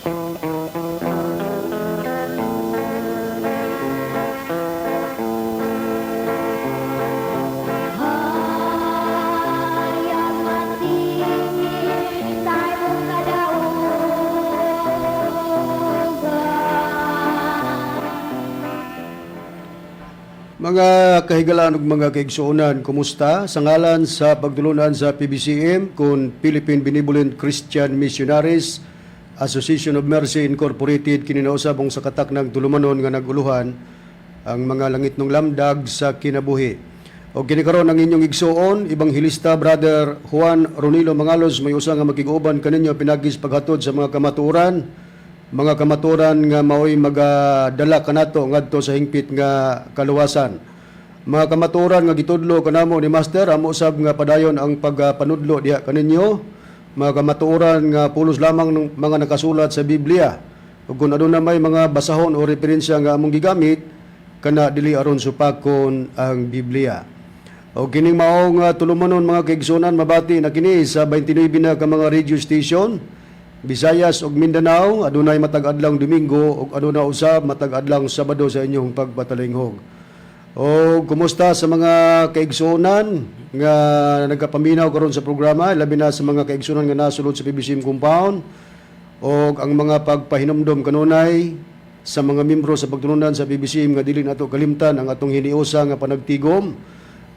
Hayag mati sa imong kadaugan. Mga kahigalaan ug mga kaigsuonan, kumusta? Sa ngalan sa pagtulunan sa PBCM kun Philippine Benevolent Christian Missionaries Association of Mercy Incorporated, kini nausab ang sa katak ng tulumanon nga naguluhan ang mga langit ng lamdag sa kinabuhi. O kini karon ang inyong igsuon, Ebanghelista Brother Juan Ronilo Mangalos, may usa nga makig-uban kaninyo pinagis paghatod sa mga kamatuoran nga maoy magadala kanato ngadto sa hingpit nga kaluwasan. Mga kamatuoran nga gitudlo kanamo ni Master, amo usab nga padayon ang pagpanudlo diha kaninyo. Mga kamatuoran nga pulos lamang ng mga nakasulat sa Biblia. Ug kung aduna may mga basahon o referensya nga among gigamit, kana dili aron supakon ang Biblia. O kining maong tulumanon, mga kaigsunan, mabati na kini sa 29 na ka mga radio station Visayas ug Mindanao, adunay matag adlang Domingo ug aduna usab matag adlang Sabado sa inyong pagpatalinghog. O kumusta sa mga kaigsuonan nga nagkapaminaw karon sa programa, labi na sa mga kaigsuonan nga nasulod sa PBCM compound o ang mga pagpahinumdom kanunay sa mga membro sa pagtulunan sa PBCM nga dili nato kalimtan ang atong hiniusa nga panagtigom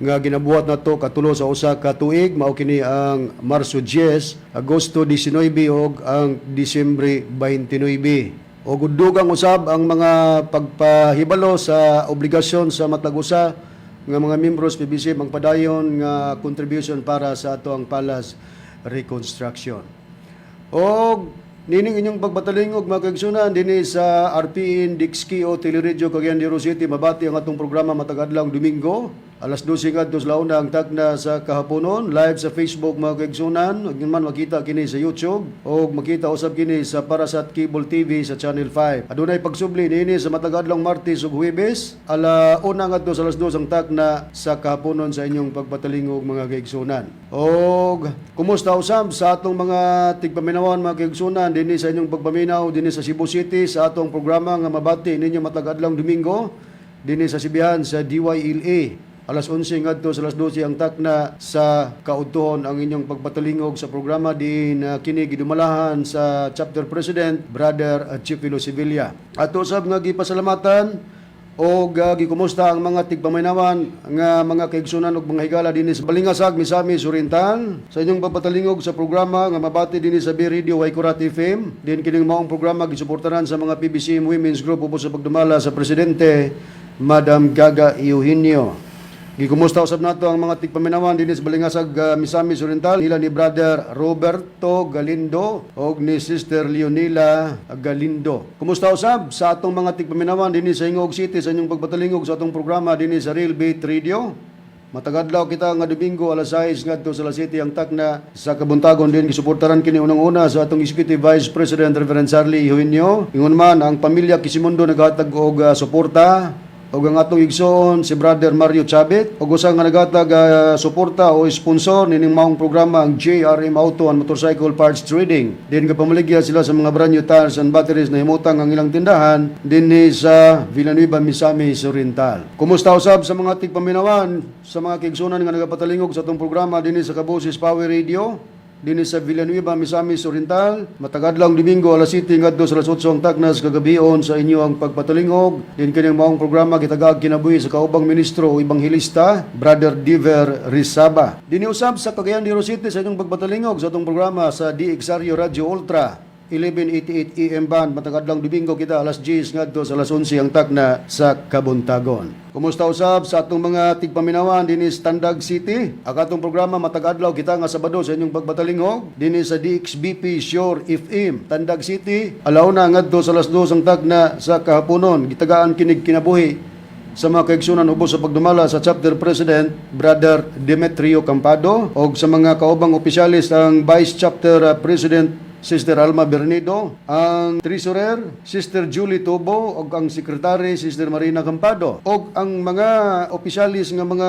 nga ginabuhat nato katulo sa usa ka tuig. Mao kini ang Marso 10, Agosto 19 ug ang Disyembre 29. O dugang usab ang mga pagpahibalo sa obligasyon sa matag usa nga mga membros PBC ang padayon nga contribution para sa ato ang palace reconstruction. Og nining inyong pagpatalingog, mga kaigsunan, dinhi sa RPN Dixki o Teleradyo Cagayan de Oro City, mabati ang atong programa matag adlaw Domingo alas 12 ngadto sa launa ang tagna sa kahaponon, live sa Facebook, mga kaigsunan, ug man makita kini sa YouTube og makita usab kini sa Parasat Cable TV sa Channel 5. Adunay pagsubli niini sa matag adlaw Martes ug Huwebes ala una ngadto sa alas 2 ang tagna sa kahaponon sa inyong pagpatalingog, mga kaigsunan. Og kumusta usab sa atong mga tigpaminawan, mga kaigsunan, dinhi sa inyong pagpaminaw dinhi sa Cebu City sa atong programa nga mabati ninyo matag adlaw Domingo dinhi sa Sibihan sa DYLA alas 11 ngadto sa alas 12 ang takna sa kaudtuhon ang inyong pagpatalingog sa programa din kini gidumalahan sa chapter president Brother Chifilo Sevilla. Ato usab nga gipasalamatan o gikumusta ang mga tigpaminawan nga mga kaigsunan ug mga higala dinhi sa Balingasag, Misamis Oriental sa inyong pagpatalingog sa programa nga mabati dinhi sa B Radio Waikurat FM. Din kining maong programa gisuportaran sa mga PBCM Women's Group ubos sa pagdumala sa presidente Madam Gaga Eugenio. Gikumusta usab nato ang mga tigpaminawan dinhi sa Balingasag, Misamis Oriental, nila ni Brother Roberto Galindo og ni Sister Leonila Galindo. Kumusta usab sa atong mga tigpaminawan dinhi sa Gingoog City sa inyong pagpatalingog sa atong programa dinhi sa Real Beat Radio. Matagadlaw kita nga Domingo alas 6 ngadto sa alas 7 ang takna sa kabuntagon, din gisuportaran kini unang-una sa atong Executive Vice President Reverend Charlie Eugenio. Ingon man ang pamilya Kisimundo naghatag og suporta ug ang atong igsoon si Brother Mario Chabit ug usa nga naghatag suporta o sponsor nining maong programa ang JRM Auto and Motorcycle Parts Trading. Din kapamaligya sila sa mga brand new tires and batteries na himutang ang ilang tindahan dinhi sa Villanueva, Misamis Oriental. Kumusta usab sa mga tigpaminawan, sa mga kaigsunan nga nagapatalingog sa atong programa dinhi sa Kabusis Power Radio dinhi sa Villanueva, Misamis Oriental? Matagadlang Domingo alas 7 ngadto sa alas 8 ang tagnas kagabion sa inyo ang pagpatalingog. Din kining maong programa gitagaag kinabuhi sa kaubang ministro o ebanghelista Brother Diver Rizaba. Dinhi usab sa Cagayan de Oro City sa inyong pagpatalingog sa atong programa sa DXRU Radio Ultra 1188 AM band, matagadlang Domingo kita alas 10 ngadto sa alas 11 ang takna sa kabuntagon. Kumusta usab sa atong mga tigpaminawan dinhi sa Tandag City? Ang atong programa matag-adlaw kita nga Sabado sa inyong pagpatalingog dinhi sa DXBP Shore FM Tandag City alauna ngadto sa alas 2 ang takna sa kahaponon. Gitagaan kinig kinabuhi sa mga kaigsunan ubos sa pagdumala sa chapter president Brother Demetrio Campado og sa mga kaubang opisyalis ang Vice Chapter President Sister Alma Bernido, ang Treasurer, Sister Julie Tubo, ug ang Secretary, Sister Marina Campado. Og ang mga opisyalis nga mga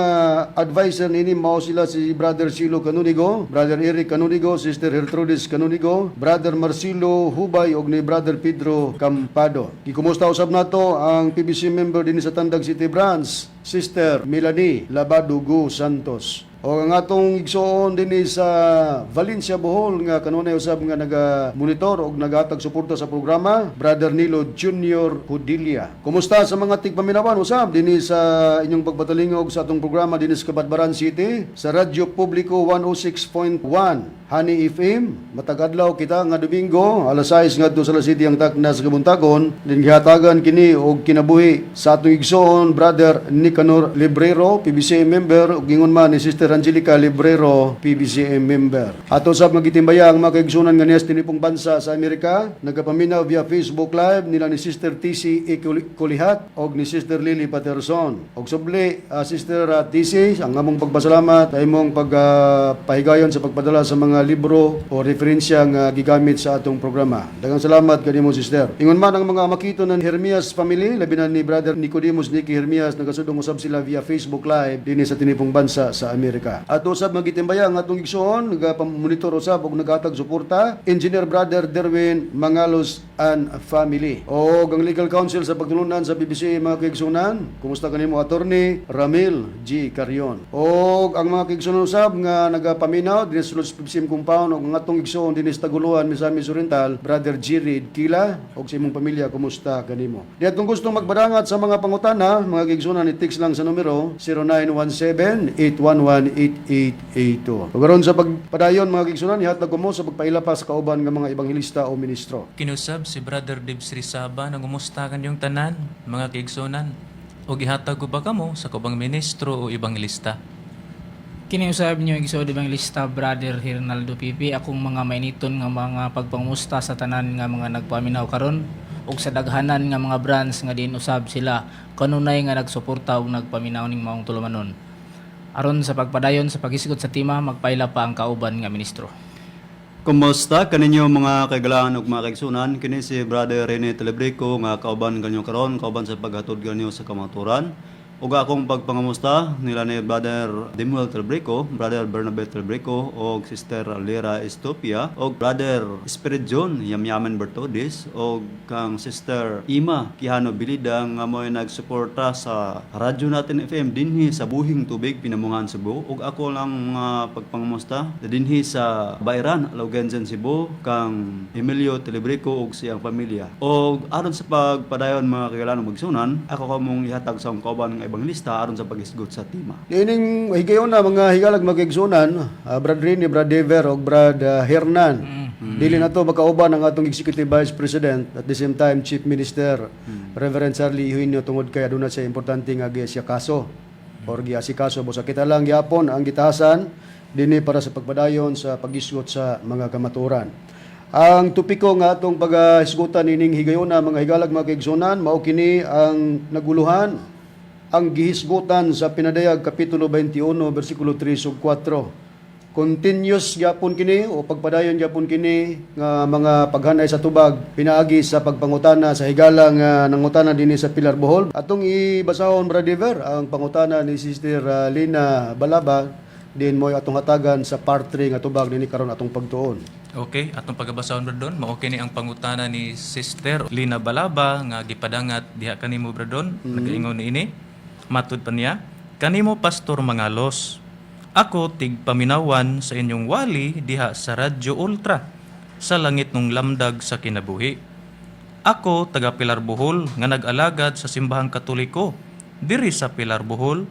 advisor nini mao sila si Brother Silo Canunigo, Brother Eric Canunigo, Sister Gertrudis Canunigo, Brother Marcelo Hubay ug ni Brother Pedro Campado. Gikumusta usab nato ang PBC member dinhi sa Tandag City Branch, Sister Melanie Labadugo Santos. O ang atong igsoon dinhi sa Valencia, Bohol nga kanunay usab nga naga-monitor og nagatag suporta sa programa, Brother Nilo Junior Hudilia. Kumusta sa mga tigpaminawan usab dinhi sa inyong pagpatalingog sa atong programa dinhi sa Cabadbaran City sa Radyo Publiko 106.1 Honey FM? Matag adlaw kita nga Domingo, alas 6 ngadto sa alas 7 ang takna sa kabuntagon. Din gihatagan kini og kinabuhi sa atong igsoon Brother Nicanor Librero, PBCM member, ug ingon man ni Sister Angelica Librero, PBCM member. Ato sab nga gitimbaya ang mga kaigsuonan nga niya sa tinipong bansa sa Amerika, nagapaminaw via Facebook Live nila ni Sister TC Kulihat og ni Sister Lily Patterson. Og subli, Sister TC, ang among pagpasalamat sa imong pagpahigayon sa pagpadala sa mga libro o referensya nga gigamit sa atong programa. Daghang salamat kanimo, Sister. Ingon man ang mga makito ng Hermias family, labi na ni Brother Nicodemus Nicky Hermias, nagasudong usab sila via Facebook Live dinhi sa tinipong bansa sa Amerika. At usab magitimbaya ang atong igsoon, nagapamonitor usab og nagatag suporta, Engineer Brother Derwin Mangalos and family. O ang legal counsel sa pagtulunan sa PBC, mga kaigsunan, kumusta kanimo, Attorney Ramil G. Carion. O ang mga kaigsunan usab nga nagapaminaw dinhi sa sulod sa PBCM compound og ang atong igsoon dinhi sa Taguluan, Misamis Oriental, Brother Jirid Kila og sa imong pamilya, kumusta kanimo? Diyan kung gustong magbadangat sa mga pangutana, mga kaigsunan, i-text lang sa numero 0917-811-8882. Ug aron sa pagpadayon, mga kaigsunan, ihatag ko mo sa pagpaila pa sa kauban nga mga ebanghelista o ministro. Kinusab si Brother Dibs Rizaba, nangumusta kanyong tanan, mga kaigsunan. O gihatag ko ba kamo sa kubang ministro o ebanghelista? Kiniusab niyo igsoon Evangelista Brother Hernaldo Pipi, akong mga mainiton nga mga pagpangusta sa tanan nga mga nagpaminaw karon ug sa daghanan nga mga branch nga diin usab sila kanunay nga nagsuporta ug nagpaminaw ning maong tulumanon. Aron sa pagpadayon sa paghisgot sa tema, magpaila pa ang kauban nga ministro. Kumusta kaninyo mga kaigalaan ug mga kaigsunan? Kini si Brother Rene Telebrico nga kauban kanyo karon, kauban sa paghatod kanyo sa kamaturan. Ug akong pagpangamusta nila ni Brother Demuel Telebrico, Brother Bernabe Telebrico ug Sister Lira Estopia ug Brother Spirit John Yamyaman Bertodis ug kang Sister Ima Quijano Bilida nga mo'y nagsuporta sa Radyo Natin FM dinhi sa Buhing Tubig, Pinamungahan, Cebu. Ug ako lang mga pagpangamusta dinhi sa Bayran, Laugenzen, Cebu, kang Emilio Telebrico ug siyang pamilya. Og aron sa pagpadayon, mga kaigalaan ug magsunan, ako kamong ihatag sa akong kauban nga ebanghelista aron sa paghisgot sa tema. Ining higayon na, mga higalag magigsunan, Brad Rini, Brad Dever ug Brad Hernan. Dili na to makauban ang atong Executive Vice President, at the same time Chief Minister, Reverend Charlie Eugenio, tungod kay aduna siya importante nga siya kaso or giasikaso. Busa kita lang gyapon ang gitahasan dinhi para sa pagpadayon sa paghisgot sa mga kamatuoran. Ang topiko nga atong paghisgutan ining higayona, mga higalag mga kaigsunan, mao kini ang naguluhan ang gihisgutan sa Pinadayag kapitulo 21 bersikulo 3 ug 4. Continuous gyapon kini o pagpadayon gyapon kini nga mga paghanay sa tubag pinaagi sa pagpangutana sa higala nga nangutana dinhi sa Pilar, Bohol. Atong ibasahon, Brother, ang pangutana ni Sister Lina Balaba, din mo atong hatagan sa part 3 nga tubag dinhi karon atong pagtuon. Okay, atong pagabasahon, Bradon, mao kini ang pangutana ni Sister Lina Balaba nga gipadangat diha kanimo, Bradon. Nagaingon niini. Matud pa niya, "Kanimo Pastor Mangalos. Ako tigpaminawan sa inyong wali diha sa Radyo Ultra sa langit ng lamdag sa kinabuhi. Ako taga Pilar Bohol nga nag-alagad sa simbahang Katoliko diri sa Pilar Bohol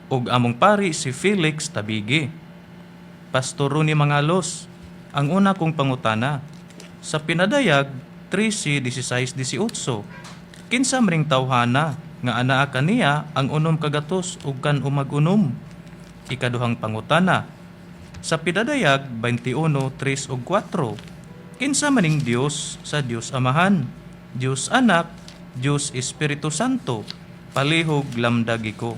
ug among pari si Felix Tabigi. Pastor Ronnie Mangalos, ang una kong pangutana, sa Pinadayag 13:16-18, kinsa maring tawhana nga anaa kaniya ang unom kagatos ug kan umag-unom? Ikaduhang pangutana, sa Pinadayag 21:3 ug 4, kinsa maning Dios sa Dios Amahan, Dios Anak, Dios Espiritu Santo? Palihog lamdagi ko."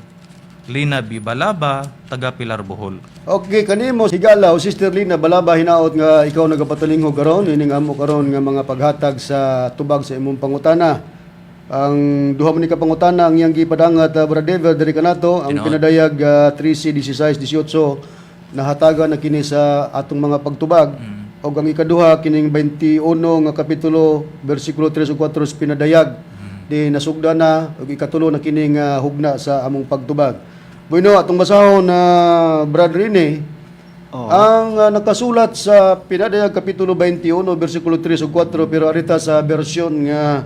Lina B. Balaba, taga Pilar, Bohol. Okay, kanimo higala o Sister Lina Balaba, hinaot nga ikaw nagapatalingho karon ining amo karon nga mga paghatag sa tubag sa imong pangutana. Ang duha man ni ka pangutana ang iyang gipadangat, Brother Dever, diri kanato ang Tinuod. Pinadayag 13 16 18, nahatagan na kini sa atong mga pagtubag. Og ang ikaduha kining 21 nga kapitulo bersikulo 3 ug 4 sa Pinadayag. Di nasugda na, ug ikatulo na kining hugna sa among pagtubag. Bueno, atong basahon na, Brad Rene, ang nakasulat sa Pinadayag kapitulo 21 bersikulo 3 ug 4, pero arita sa bersyon nga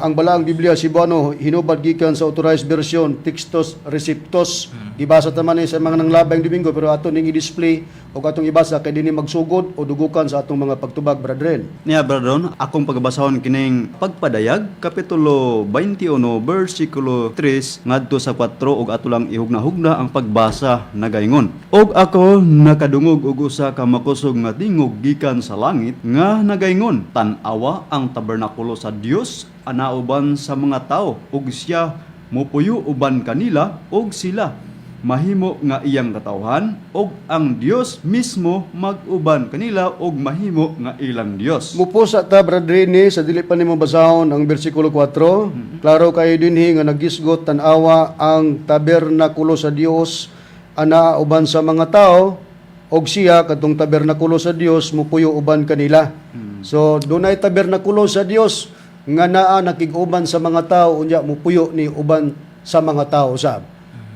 ang Balaang Biblia Cebuano, hinubad gikan sa Authorized Version, Textus Receptus. Gibasa ta man ni sa mga nanglabay Domingo, pero ato ning i-display ug atong ibasa kay dinhi magsugod o dugukan sa atong mga pagtubag, Brad Ren. Niya, Brother, akong pagbasahon kining Pagpadayag kapitulo 21 bersikulo 3 ngadto sa 4 ug ato lang ihugna-hugna ang pagbasa, nagaingon. "Og ako nakadungog og usa ka makusog nga tingog gikan sa langit nga nagaingon, 'Tan-awa, ang tabernakulo sa Dios ana uban sa mga tawo, ug siya mopuyo uban kanila, ug sila mahimo nga iyang katawhan, ug ang Dios mismo mag-uban kanila ug mahimo nga ilang Dios.'" Mupusa ta, Brad Rene, sa dili pa nimo basahon ang bersikulo 4. Klaro kayo dinhi nga nagisgot, tan-awa, ang tabernakulo sa Dios ana uban sa mga tao, og siya, katong tabernakulo sa Dios, mupuyo uban kanila. So dunay tabernakulo sa Dios nga naa nakig-uban sa mga tao, unya mupuyo ni uban sa mga tao sab.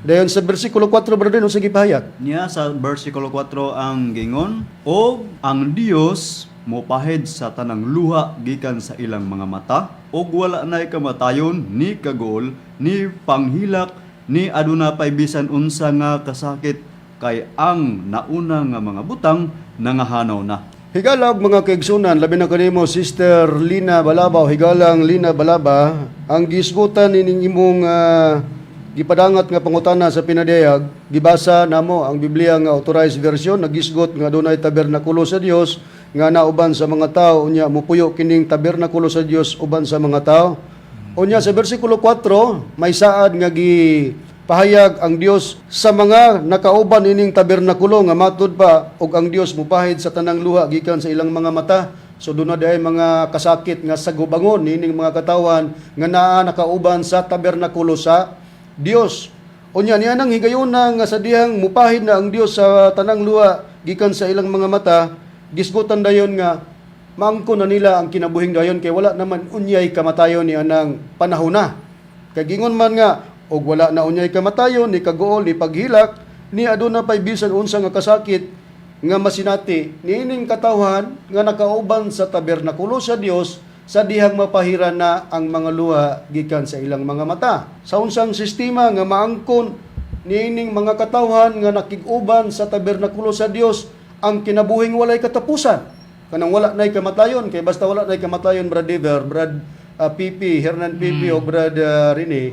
Dayon sa bersikulo 4, Brad Rene, unsa gipahayag? Niya sa versikulo 4 ang gingon, "Og ang Dios mopahid sa tanang luha gikan sa ilang mga mata, ug wala nay kamatayon, ni kaguol, ni panghilak, ni aduna pay bisan unsa nga kasakit, kay ang nauna nga mga butang nangahanaw na." Higalag mga kaigsunan, labi na kanimo Sister Lina Balaba o higalang Lina Balaba, ang gisgutan nining imong gipadangat nga pangutana sa Pinadayag, gibasa namo ang Biblia nga Authorized Version, nagisgot nga dunay tabernakulo sa Dios nga nauban sa mga tao, unya mupuyo kining tabernakulo sa Dios uban sa mga tao. Unya sa bersikulo 4, may saad nga gipahayag ang Dios sa mga nakauban ining tabernakulo nga matud pa, og ang Dios mupahid sa tanang luha gikan sa ilang mga mata. So doon na diay mga kasakit nga sagubangon nining mga katawan nga naa nakauban sa tabernakulo sa Dios. Unya niya nang higayona nga sa dihang mupahid na ang Dios sa tanang luha gikan sa ilang mga mata, gisgutan dayon nga maangko na nila ang kinabuhing dayon kay wala naman unyay kamatayon ni anang panahon na. Kay gingon man nga og wala na unyay kamatayon, ni kaguol, ni paghilak, ni aduna pay bisan unsa nga kasakit nga masinati niining katawhan nga nakauban sa tabernakulo sa Dios sa dihang mapahiran na ang mga luha gikan sa ilang mga mata. Sa unsang sistema nga maangkon niining mga katawhan nga nakig-uban sa tabernakulo sa Dios ang kinabuhing walay katapusan? Kanang wala na'y kamatayon, kay basta wala na'y kamatayon, Brad Dever, Brad PP, Hernan PP, o Brad Rene,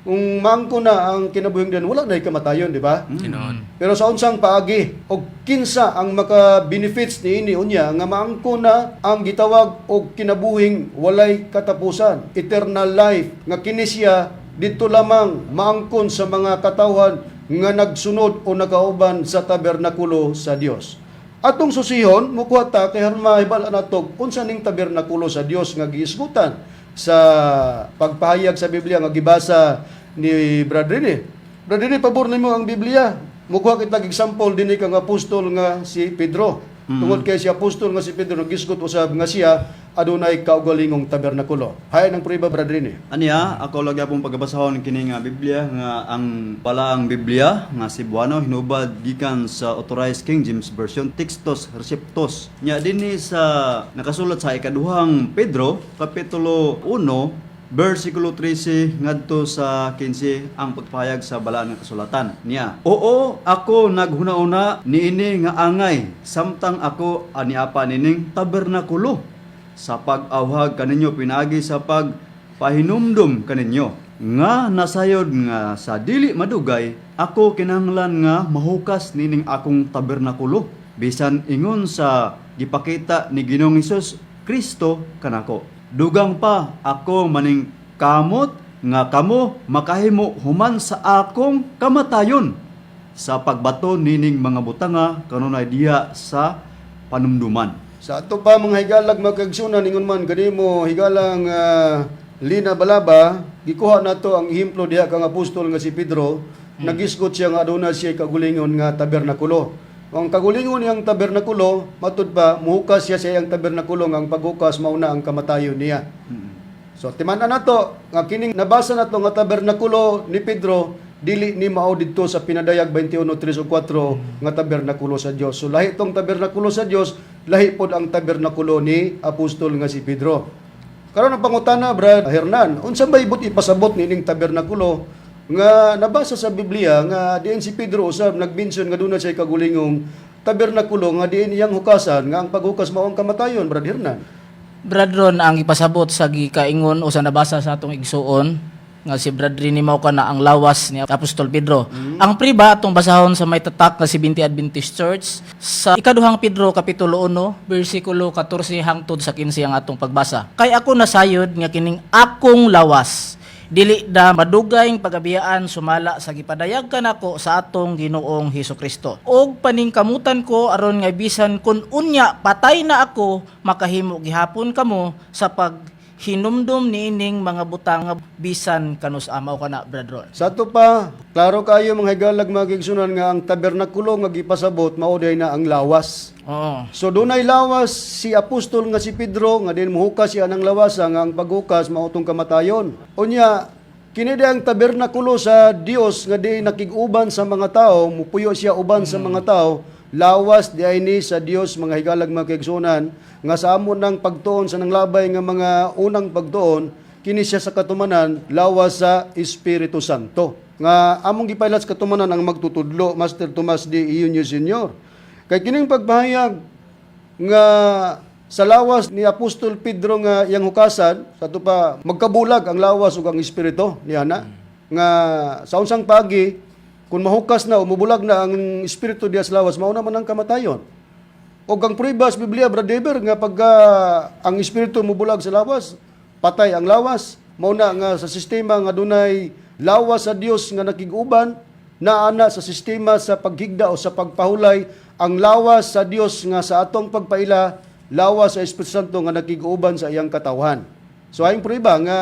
kung maangko na ang kinabuhing din, wala na'y kamatayon, di ba? Tinuod. Pero sa unsang paagi og kinsa ang maka-benefits niini unya nga maangko na ang gitawag og kinabuhing walay katapusan, eternal life, nga kini siya didto lamang maangkon sa mga katawhan nga nagsunod o nakauban sa tabernakulo sa Dios. Atong susihon, mukuha ta kay aron mahibal nato unsa ning tabernakulo sa Dios nga giisgutan sa pagpahayag sa Biblia nga gibasa ni Brad Rene. Brad Rene, pabor nimo ang Biblia. Mukuha kita example dinhi kang apostol nga si Pedro. Tungod kay si apostol nga si Pedro nagisgot usab nga siya adunay kaugalingong tabernakulo. Hay ng prueba, Brad Rene. Aniya, ako lagi pong pagbasahon kini nga Biblia nga ang Balaang Biblia nga Cebuano, hinubad gikan sa Authorized King James Version, Textus Receptus. Nya dinhi sa nakasulat sa ikaduhang Pedro kapitulo 1 versikulo 13 ngadto sa 15 ang pagpahayag sa balaan nga kasulatan niya. "Oo, ako naghuna-una niini nga angay samtang ako aniapa nining tabernakulo sa pag-awhag kaninyo pinaagi sa pagpahinumdum kaninyo nga nasayod nga sa dili madugay ako kinahanglan nga mahukas nining akong tabernakulo, bisan ingon sa gipakita ni Ginoong Hesus Kristo kanako. Dugang pa ako maning kamot." nga kamo makahimo human sa akong kamatayon sa pagbato nining mga butanga kanunay diha sa panumduman. Sa ato pa, mga higalag mga kaigsuonan, ingon man kanimo, higalang Lina Balaba, gikuha nato ang ehemplo diha kang apostol nga si Pedro. Nagisgot siya nga aduna siya kagulingon nga tabernakulo. Ang kagulingon niyang tabernakulo, matud pa muhukas siya sa iyang tabernakulo nga ang paghukas mao na ang kamatayon niya. So timan-an nato nga kining nabasa nato nga tabernakulo ni Pedro dili ni mao didto sa Pinadayag 21:3 ug 4 nga tabernakulo sa Dios. So lahi tong tabernakulo sa Dios, lahi pod ang tabernakulo ni apostol nga si Pedro. Karon ang pangutana, Brad Hernan, unsa may but ipasabot nining tabernakulo nga nabasa sa Biblia nga diin si Pedro usab nagmension nga duna siya kagulingong tabernakulo nga diin iyang hukasan nga ang paghukas mao ang kamatayon, Brad Hernan? Brad Ron, ang ipasabot sa gikaingon o sa nabasa sa atong igsuon nga si Brad Rini mao kana ang lawas ni Apostol Pedro. Ang priba atong basahon sa may tatak nga si 20 Adventist Church sa ikaduhang Pedro kapitulo 1 bersikulo 14 hangtod sa 15 ang atong pagbasa. Kay ako nasayod nga kining akong lawas dili da madugay pagabiyaan sumala sa gipadayag kanako sa atong Ginoong Hesus Kristo. Og paningkamutan ko aron nga bisan kun unya patay na ako, makahimo gihapon kamo sa paghinumdum niining mga butang nga bisan kanus amaw kana, Brad Ron. Sa ato pa, klaro kayo, mga higalag mga kaigsuonan, nga ang tabernakulo nga gipasabot mao diay na ang lawas. So dunay lawas si apostol nga si Pedro nga din muhukas siya ng lawasa nga ang paghukas mao tong kamatayon. Unya kini di ang tabernakulo sa Dios nga di nakig-uban sa mga tao, mupuyo siya uban sa mga tao, lawas di ay ni sa Dios, mga higalag mga kaigsuonan, nga sa amo ng pagtuon sa nanglabay nga mga unang pagtuon, kini siya sa katumanan lawas sa Espiritu Santo nga among gipailat sa katumanan ang magtutudlo, Master Tomas D. Eugenio Senior. Kay kining pagpahayag nga sa lawas ni Apostol Pedro nga iyang hukasan, sa ato pa magkabulag ang lawas ug ang espiritu niya na nga sa unsang pagi kung mahukas na o mubulag na ang espiritu diya sa lawas, mao na man ang kamatayon. O ang prueba sa Biblia, Brad Eber, nga pagka ang espiritu mubulag sa lawas, patay ang lawas. Mao na nga sa sistema nga dunay lawas sa Dios nga nakig-uban, naana sa sistema sa paghigda o sa pagpahulay ang lawas sa Dios nga sa atong pagpaila lawas sa Espiritu Santo nga nakig-uban sa iyang katawhan. So ayong prueba nga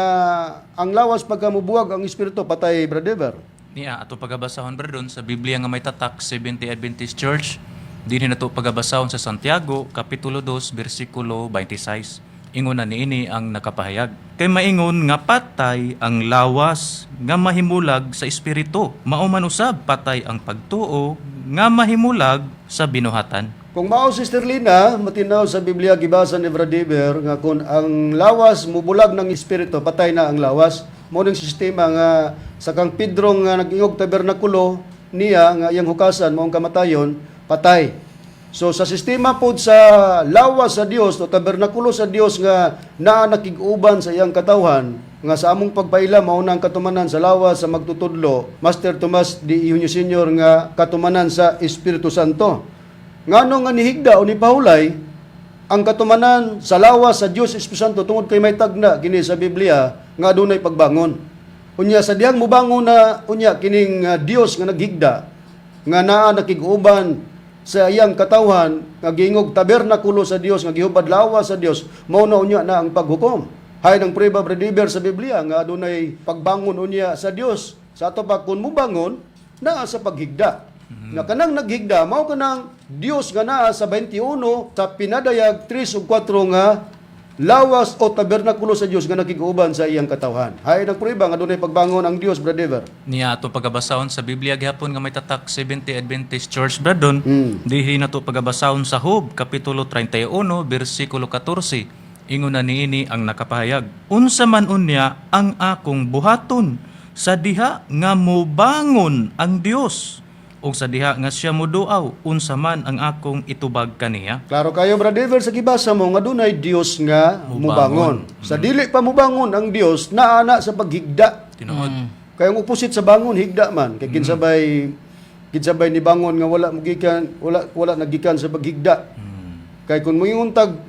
ang lawas pagka mubuwag ang espiritu, patay, Brad Eber. Niya ato pagabasahon, Brad Ron, sa Biblia nga may tatak Seventh Adventist Church. Dinhi nato pagabasahon sa Santiago kapitulo 2 bersikulo 26. Ingon na niini ang nakapahayag. Kay maingon nga patay ang lawas nga mahimulag sa espiritu. Mao man usab patay ang pagtuo nga mahimulag sa binuhatan. Kung mao, Sister Lina, matinaw sa Biblia gibasa ni Brad Eber nga kung ang lawas mubulag ng espiritu, patay na ang lawas. Mao ning sistema nga sa kang Pedro nga nag-ingog tabernakulo niya nga iyang hukasan mao ang kamatayon, patay. So sa sistema pod sa lawas sa Dios o tabernakulo sa Dios nga naa nakig-uban sa iyang katawhan nga sa among pagpaila mao na ang katumanan sa lawas sa magtutudlo, Master Tomas D. Eugenio Senior, nga katumanan sa Espiritu Santo. Ngano nga nihigda o nipahulay ang katumanan sa lawas sa Dios Espiritu Santo? Tungod kay may tagna kini sa Biblia nga adunay pagbangon. Unya sa diyang mubangon na unya kining Dios nga naghigda nga naa nakig-uban sa iyang katawhan nga giingog tabernakulo sa Dios nga gihubad lawas sa Dios, mao na unya na ang paghukom. Hay ng prueba, Brad Eber, sa Biblia nga adunay pagbangon unya sa Dios. Sa ato pa, kun mubangon naa sa paghigda nga kanang naghigda mao kanang Dios nga naa sa 21 sa Pinadayag 3 ug 4 nga lawas o tabernakulo sa Dios nga nakig-uban sa iyang katawhan. Hay ng prueba nga adunay pagbangon ang Dios, Brad Eber. Niya ato pagabasahon sa Biblia gihapon nga may tatak Seventh Adventist Church, Brad Don. Dihi nato pagabasahon sa Job kapitulo 31 bersikulo 14. Ingon na niini ang nakapahayag. Unsa man unya ang akong buhaton sa diha nga mobangon ang Dios ug sa diha nga siya moduaw, unsa man ang akong itubag kaniya? Klaro kayo, Brad Ever, sa gibasa mo nga dunay Dios nga mubangon. Sa dili pa mubangon ang Dios, naana sa paghigda. Tinuod. Kaya ang opposite sa bangon, higda man. Kay kinsabay ni bangon nga wala mugikan, wala wala nagikan sa paghigda. Kay kung moingon tag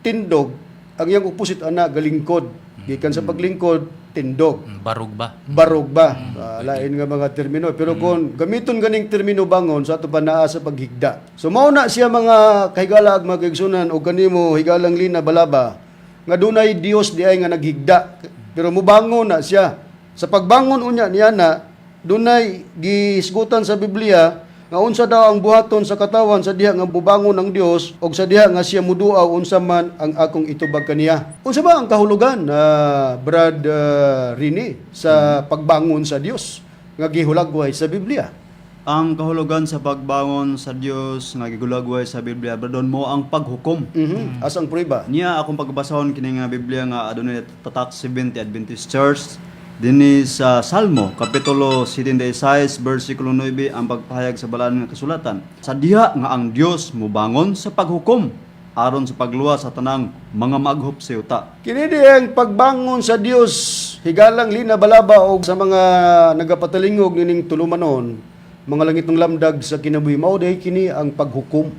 tindog, ang iyang opposite ana galingkod. Gikan sa paglingkod, Tindog. Barog ba? Barog ba? Ah, lain nga mga termino. Pero kung gamiton ganing termino bangon sa ato pa naa sa paghigda. So mao na siya, mga kahigala ag mga kaigsunan, o kanimo, higalang Lina Balaba, nga dunay Dios di ay nga naghigda. Pero mubangon na siya. Sa pagbangon unya niya na dunay gisgutan sa Biblia nga unsa daw ang buhaton sa katawan sa diha nga mubangon ang Dios og sa diha nga siya muduaw, unsa man ang akong itubag kaniya. Unsa ba ang kahulugan, Brad Rini, sa pagbangon sa Dios nga gihulagway sa Biblia? Ang kahulugan sa pagbangon sa Dios nga gihulagway sa Biblia, Brad Don, mo ang paghukom. Asang prueba? Niya akong pagbasahon kini nga Biblia nga adunay tatak 70 Adventist Church dinhi sa Salmo kapitulo 76 bersikulo 9 ang pagpahayag sa balaan nga kasulatan. Sa diha nga ang Dios mubangon sa paghukom aron sa pagluwas sa tanang mga maghop sa yuta. Kini di ang pagbangon sa Dios, higalang Lina Balaba og sa mga nagapatalingog nining tulumanon, mga langitong lamdag sa kinabuhi, mao diay kini ang paghukom.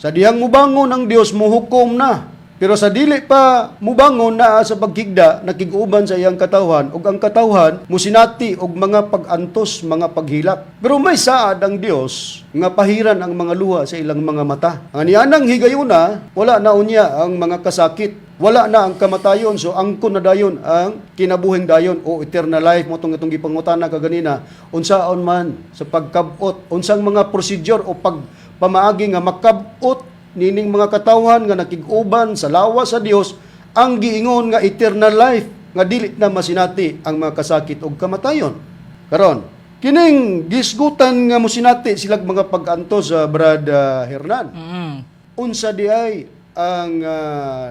Sa dihang mubangon ang Dios, muhukom na. Pero sa dili pa mubangon, naa sa pagkigda, nakig-uban sa iyang katawhan ug ang katawhan musinati og mga pag-antos, mga paghilak. Pero may saad ang Dios nga pahiran ang mga luha sa ilang mga mata. Ang nianang higayuna, wala na unya ang mga kasakit, wala na ang kamatayon, so angkon na dayon ang kinabuhing dayon o eternal life mo tong itong gipangutana kaganina, unsaon man sa pagkabot, unsang mga procedure o pag pamaagi nga makabot nining mga katawhan nga nakig-uban sa lawas sa Dios ang giingon nga eternal life nga dili na masinati ang mga kasakit og kamatayon? Karon, kining gisgutan nga mosinati silag mga pag-antos sa Brad Hernan, unsa di ay ang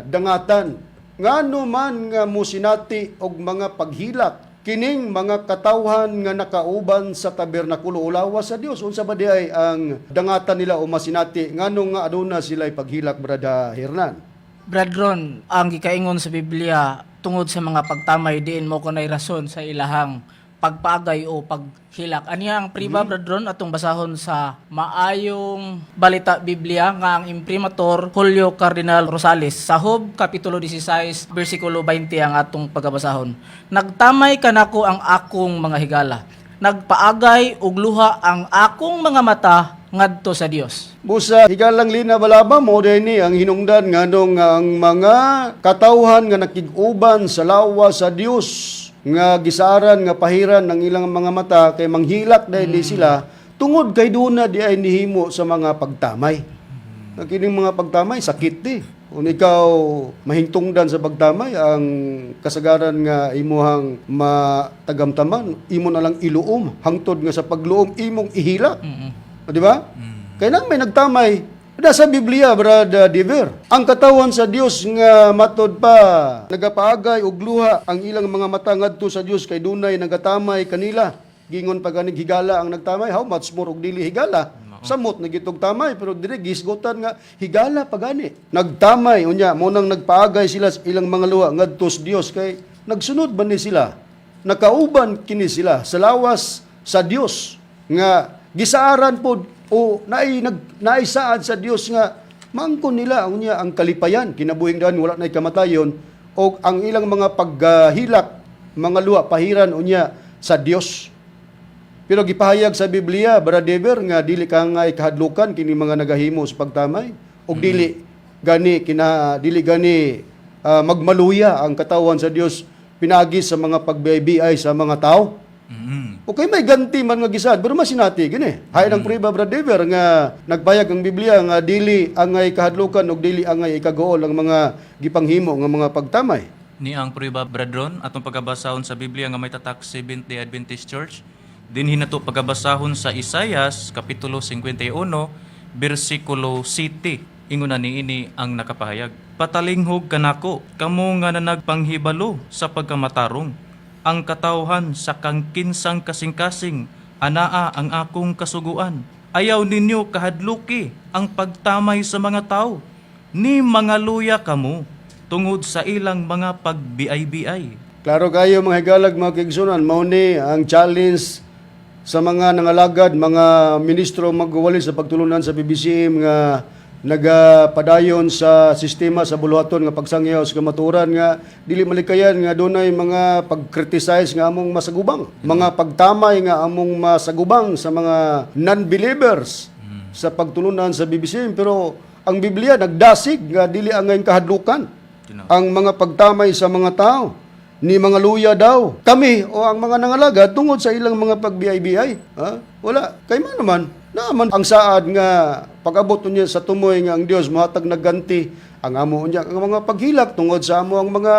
dangatan ngano man nga mosinati og mga paghilak kining mga katawhan nga nakauban sa tabernakulo o lawas sa Dios? Unsa ba di ay ang dangatan nila o masinati, ngano nga aduna sila paghilak, Brad Hernan? Brad Ron, ang gikaingon sa Biblia tungod sa mga pagtamay diin mo kunay rason sa ilahang pagpaagay o paghilak. Aniya ang priba, Brad Ron, atong basahon sa Maayong Balita Biblia nga ang imprimator Julio Cardinal Rosales. Sa Job kapitulo 16 bersikulo 20 ang atong pagabasahon. "Nagtamay kanako ang akong mga higala. Nagpaagay og luha ang akong mga mata ngadto sa Dios." Busa, higalang Lina Balaba, mo ni ang hinungdan nganong ang mga katawhan nga nakig-uban sa lawas sa Dios nga gisaran nga pahiran ng ilang mga mata kay manghilak dahil ni sila tungod kay duna di ay nihimo sa mga pagtamay. Ang kining mga pagtamay, sakit di. Kung ikaw mahingtungdan sa pagtamay, ang kasagaran nga imuhang matagamtaman, imo na lang iluom, hangtod nga sa pagluom, imong ihilak. O, di ba? Kaya nang may nagtamay. Nasa Biblia, Brad Diver. Ang katawan sa Dios nga matod pa nagapaagay og luha ang ilang mga mata ngadto sa Dios kay dunay nagatamay kanila. Gingon pa ganing higala ang nagtamay, how much more og dili higala? Samot na gitog tamay, pero dire gisgotan nga higala pa gani. Nagtamay unya mo nang nagpaagay sila sa ilang mga luha ngadto sa Dios kay nagsunod ba ni sila? Nakauban kini sila sa lawas sa Dios nga gisaaran pod o naay nag naisaad sa Dios nga maangkon nila unya ang kalipayan kinabuhing daan, wala nay kamatayon, o ang ilang mga paghilak, mga luha, pahiran unya sa Dios. Pero gipahayag sa Biblia, Brad Dever, nga dili ka nga ikahadlukan kini mga nagahimo sa pagtamay og dili gani kina dili gani magmaluya ang katawan sa Dios pinagi sa mga pagbiay sa mga tao. Okay, may ganti man nga gisad, pero masinati gini. Hay ng priba, Brad Dever, nga nagpayag ang Biblia nga dili angay kahadlukan og dili angay ikaguol ang mga gipanghimo nga mga pagtamay. Ni ang prueba, Brad Ron, atong pagabasahon sa Biblia nga may tatak Seventh Day Adventist Church. Dinhi nato pagabasahon sa Isayas kapitulo 51 bersikulo 7. Ingon na niini ang nakapahayag. "Patalinghog kanako kamo nga nanagpanghibalo sa pagkamatarong. Ang katawhan sa kangkinsang kasing-kasing anaa ang akong kasuguan. Ayaw ninyo kahadluki ang pagtamay sa mga tao. Ni mga luya kamo tungod sa ilang mga pagbiay-biay." Klaro kayo, mga higalag, mga kaigsunan, mao ni ang challenge sa mga nangalagad, mga ministro magwali sa pagtulunan sa PBCM nga Nagapadayon sa sistema sa buluhaton nga pagsangyaw sa kamatuoran nga dili malikayan nga dunay mga pag-criticize nga among masagubang, mga pagtamay nga among masagubang sa mga non-believers sa pagtulunan sa BBCM, pero ang Biblia nagdasig nga dili angay kahadlukan Tinaw. ang mga pagtamay sa mga tao ni mga luya daw kami o ang mga nangalaga tungod sa ilang mga pagbiay-biay, ha? Wala kay man naman naaman ang saad nga pag-abot niya sa tumoy nga ang Dios mohatag nagganti ang amo niya ang mga paghilak tungod sa amo ang mga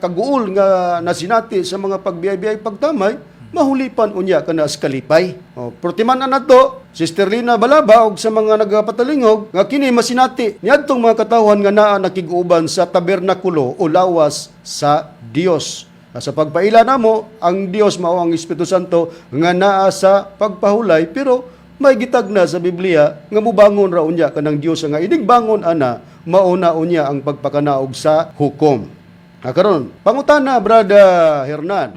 kaguol nga nasinati sa mga pagbiay-biay, pagtamay, mahulipan unya kana sa kalipay. O, pero timan-an nato, Sister Lina Balaba og sa mga nagapatalingog nga kini masinati niadtong mga katawhan nga naa nakig-uban sa tabernakulo o lawas sa Dios. Sa pagpaila namo, ang Dios mao ang Espiritu Santo nga naa sa pagpahulay, pero may gitag na sa Biblia nga mubangon ra unya kanang Dios nga inigbangon ana mao na unya ang pagpakanaog sa hukom. Ah, karon, pangutana, Brother Hernan.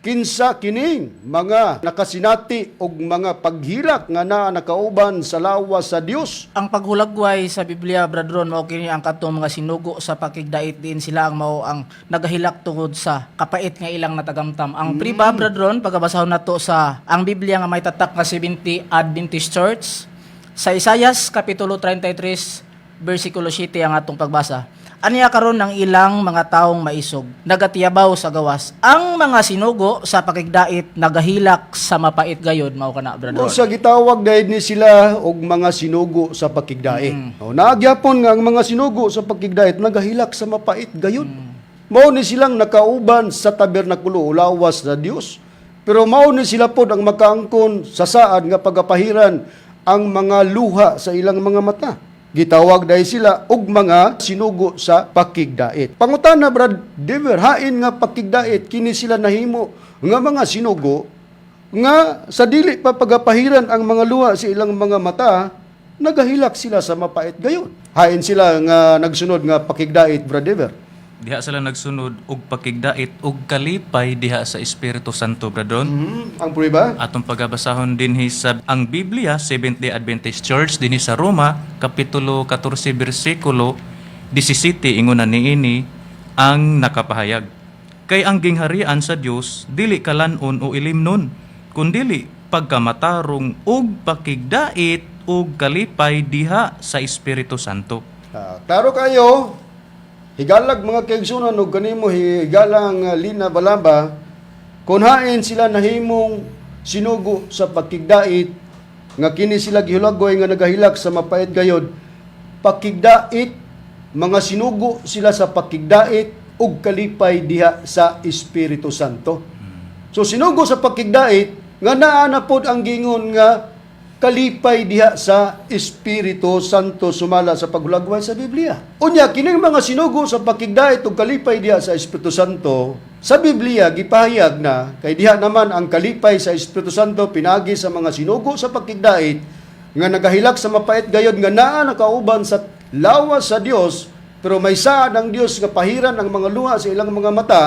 Kinsa kining mga nakasinati og mga paghilak nga naa nakauban sa lawas sa Dios? Ang paghulagway sa Biblia, Brad Ron, mao kini ang katong mga sinugo sa pakigdait diin sila ang mao ang nagahilak tungod sa kapait nga ilang natagamtam. Ang priba, Brad Ron, pagabasahon nato sa ang Biblia nga may tatak nga 70 Adventist Church sa Isayas kapitulo 33 bersikulo 7 ang atong pagbasa. Aniya karon ang ilang mga taong maisog, nagatiyabaw sa gawas. Ang mga sinugo sa pakigdait nagahilak sa mapait gayod, mao kana, Brad O Ron. sa gitawag dahil ni sila og mga sinugo sa pakigdait. O naagyapon nga ang mga sinugo sa pakigdait nagahilak sa mapait gayud. Mao ni silang nakauban sa tabernakulo o lawas sa Dios. Pero mao ni sila pod ang makaangkon sa saad nga pagapahiran ang mga luha sa ilang mga mata. Gitawag dahil sila og mga sinugo sa pakigdait. Pangutana, Brad Dever, hain nga pakigdait kini sila nahimo nga mga sinugo nga sa dili pa pagapahiran ang mga luha sa ilang mga mata, nagahilak sila sa mapait gayon? Hain sila nga nagsunod nga pakigdait, Brad Dever? Diha sila nagsunod og pakigdait og kalipay diha sa Espiritu Santo, Brad Ron. Ang prueba? Atong pagabasahon dinhi sa ang Biblia, Seventh-day Adventist Church dinhi sa Roma, kapitulo 14 bersikulo 17, ingon na niini ang nakapahayag. Kay ang gingharian sa Dios dili kalan-on o ilimnon, kundili pagkamatarong ug pakigdait ug kalipay diha sa Espiritu Santo. Ah, klaro kayo, higalag mga kaigsunan og kanimo higalang Lina Balaba, kun hain sila nahimong sinugo sa pakigdait nga kini sila gihulagoy nga nagahilak sa mapait gayod, pakigdait, mga sinugo sila sa pakigdait ug kalipay diha sa Espiritu Santo. So sinugo sa pakigdait nga naa na pod ang gingon nga kalipay diha sa Espiritu Santo sumala sa paghulagway sa Biblia. Unya kining mga sinugo sa pakigdait ug kalipay diha sa Espiritu Santo sa Biblia gipahayag na kay diha naman ang kalipay sa Espiritu Santo pinagi sa mga sinugo sa pakigdait nga nagahilak sa mapait gayod nga naa nakauban sa lawas sa Dios, pero may saad ang Dios nga pahiran ang mga luha sa ilang mga mata.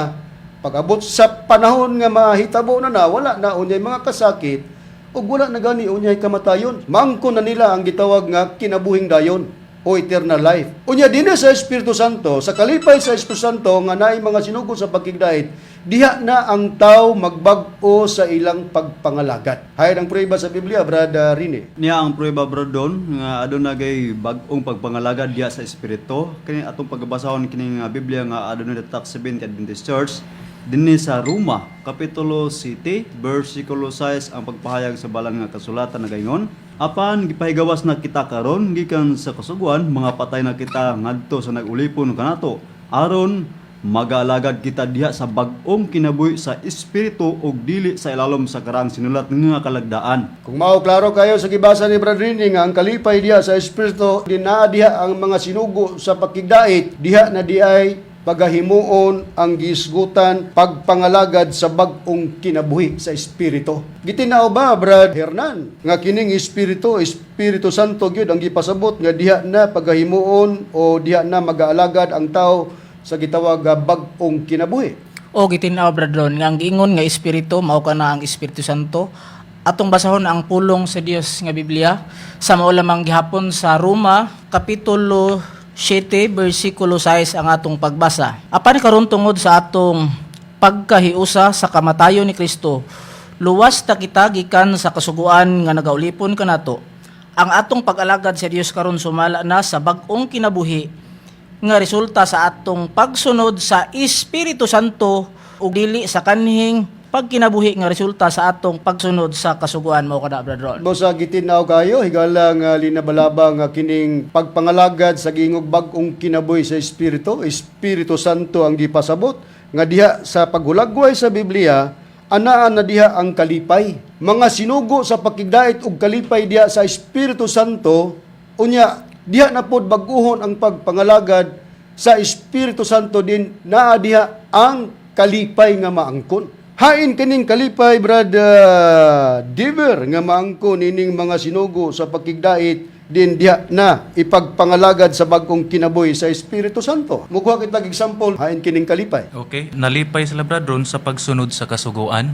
Pag-abot sa panahon nga mahitabo na na, wala na unyay mga kasakit, ug wala na gani unyay kamatayon. Mangko na nila ang gitawag nga kinabuhing dayon o eternal life. Unya dinhi sa Espiritu Santo, sa kalipay sa Espiritu Santo nga naay mga sinugo sa pakigdait, diha na ang tao magbag-o sa ilang pagpangalagad. Hay ang prueba sa Biblia, Brother Rene. Niya ang prueba, bro Don, nga aduna gay bag-ong pagpangalagad diya sa espiritu. Kini atong pagbasahon kini nga Biblia nga aduna tatak 70 Adventist Church dinhi sa Roma, kapitulo 7, bersikulo 6 ang pagpahayag sa balan nga kasulatan nagaingon: Apan gipahigawas na kita karon gikan sa kasuguan, mga patay na kita ngadto sa nag-ulipon kanato aron magaalagad kita diha sa bag-ong kinabuhi sa espiritu ug dili sa ilalom sa karang sinulat nga kalagdaan. Kung mao klaro kayo sa gibasa ni Brad Rini nga ang kalipay diha sa Espiritu, dinaa diha ang mga sinugo sa pakigdait, diha na diay pagahimuon ang giisgutan pagpangalagad sa bag-ong kinabuhi sa Espiritu. Gitinaw ba, Brad Hernan, nga kining Espiritu, Espiritu Santo gyud ang gipasabot nga diha na pagahimuon o diha na magaalagad ang tao sa gitawag nga bag-ong kinabuhi? O gitin-aw, Brad Ron, nga ang giingon nga espiritu mao kana ang Espiritu Santo. Atong basahon ang pulong sa Dios nga Biblia sa mao lamang gihapon sa Roma kapitulo 7 bersikulo 6 ang atong pagbasa. Apan karon tungod sa atong pagkahiusa sa kamatayon ni Kristo, luwas ta kita gikan sa kasuguan nga nagaulipon kanato. Ang atong pag-alagad sa Dios karon sumala na sa bag-ong kinabuhi nga resulta sa atong pagsunod sa Espiritu Santo ug dili sa kanhing pagkinabuhi nga resulta sa atong pagsunod sa kasuguan. Mao kada, Brad Ron. Bosa gitinaw kayo higala nga linabalaba nga kining pagpangalagad sa giingog bag-ong kinabuhi sa Espiritu, Espiritu Santo ang gipasabot nga diha sa paghulagway sa Biblia anaa na diha ang kalipay. Mga sinugo sa pakigdait og kalipay diha sa Espiritu Santo, unya diha na pod bag-uhon ang pagpangalagad sa Espiritu Santo din naa diha ang kalipay nga maangkon. Hain kining kalipay, Brad Diver, nga maangkon ining mga sinugo sa pakigdait din diha na ipagpangalagad sa bag-ong kinabuhi sa Espiritu Santo. Mukuha kita og example, hain kining kalipay. Okay, nalipay sila, Brad Ron, sa pagsunod sa kasuguan.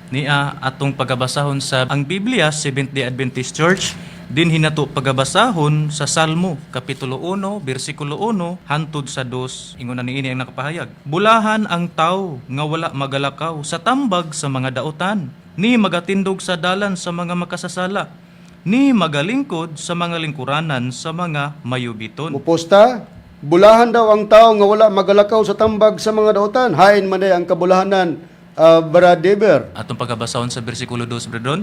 Nia atong pagabasahon sa ang Biblia Seventh-day Adventist Church din hinato pagabasahon sa Salmo kapitulo 1 bersikulo 1 hantod sa 2, ingon na niini ang nakapahayag. Bulahan ang tawo nga wala magalakaw sa tambag sa mga daotan, ni magatindog sa dalan sa mga makasasala, ni magalingkod sa mga lingkuranan sa mga mayubiton. Muposta, bulahan daw ang tao nga wala magalakaw sa tambag sa mga daotan. Hain man day ang kabulahanan, Brad Dever? Atong pagabasahon sa bersikulo 2, Brad Ron.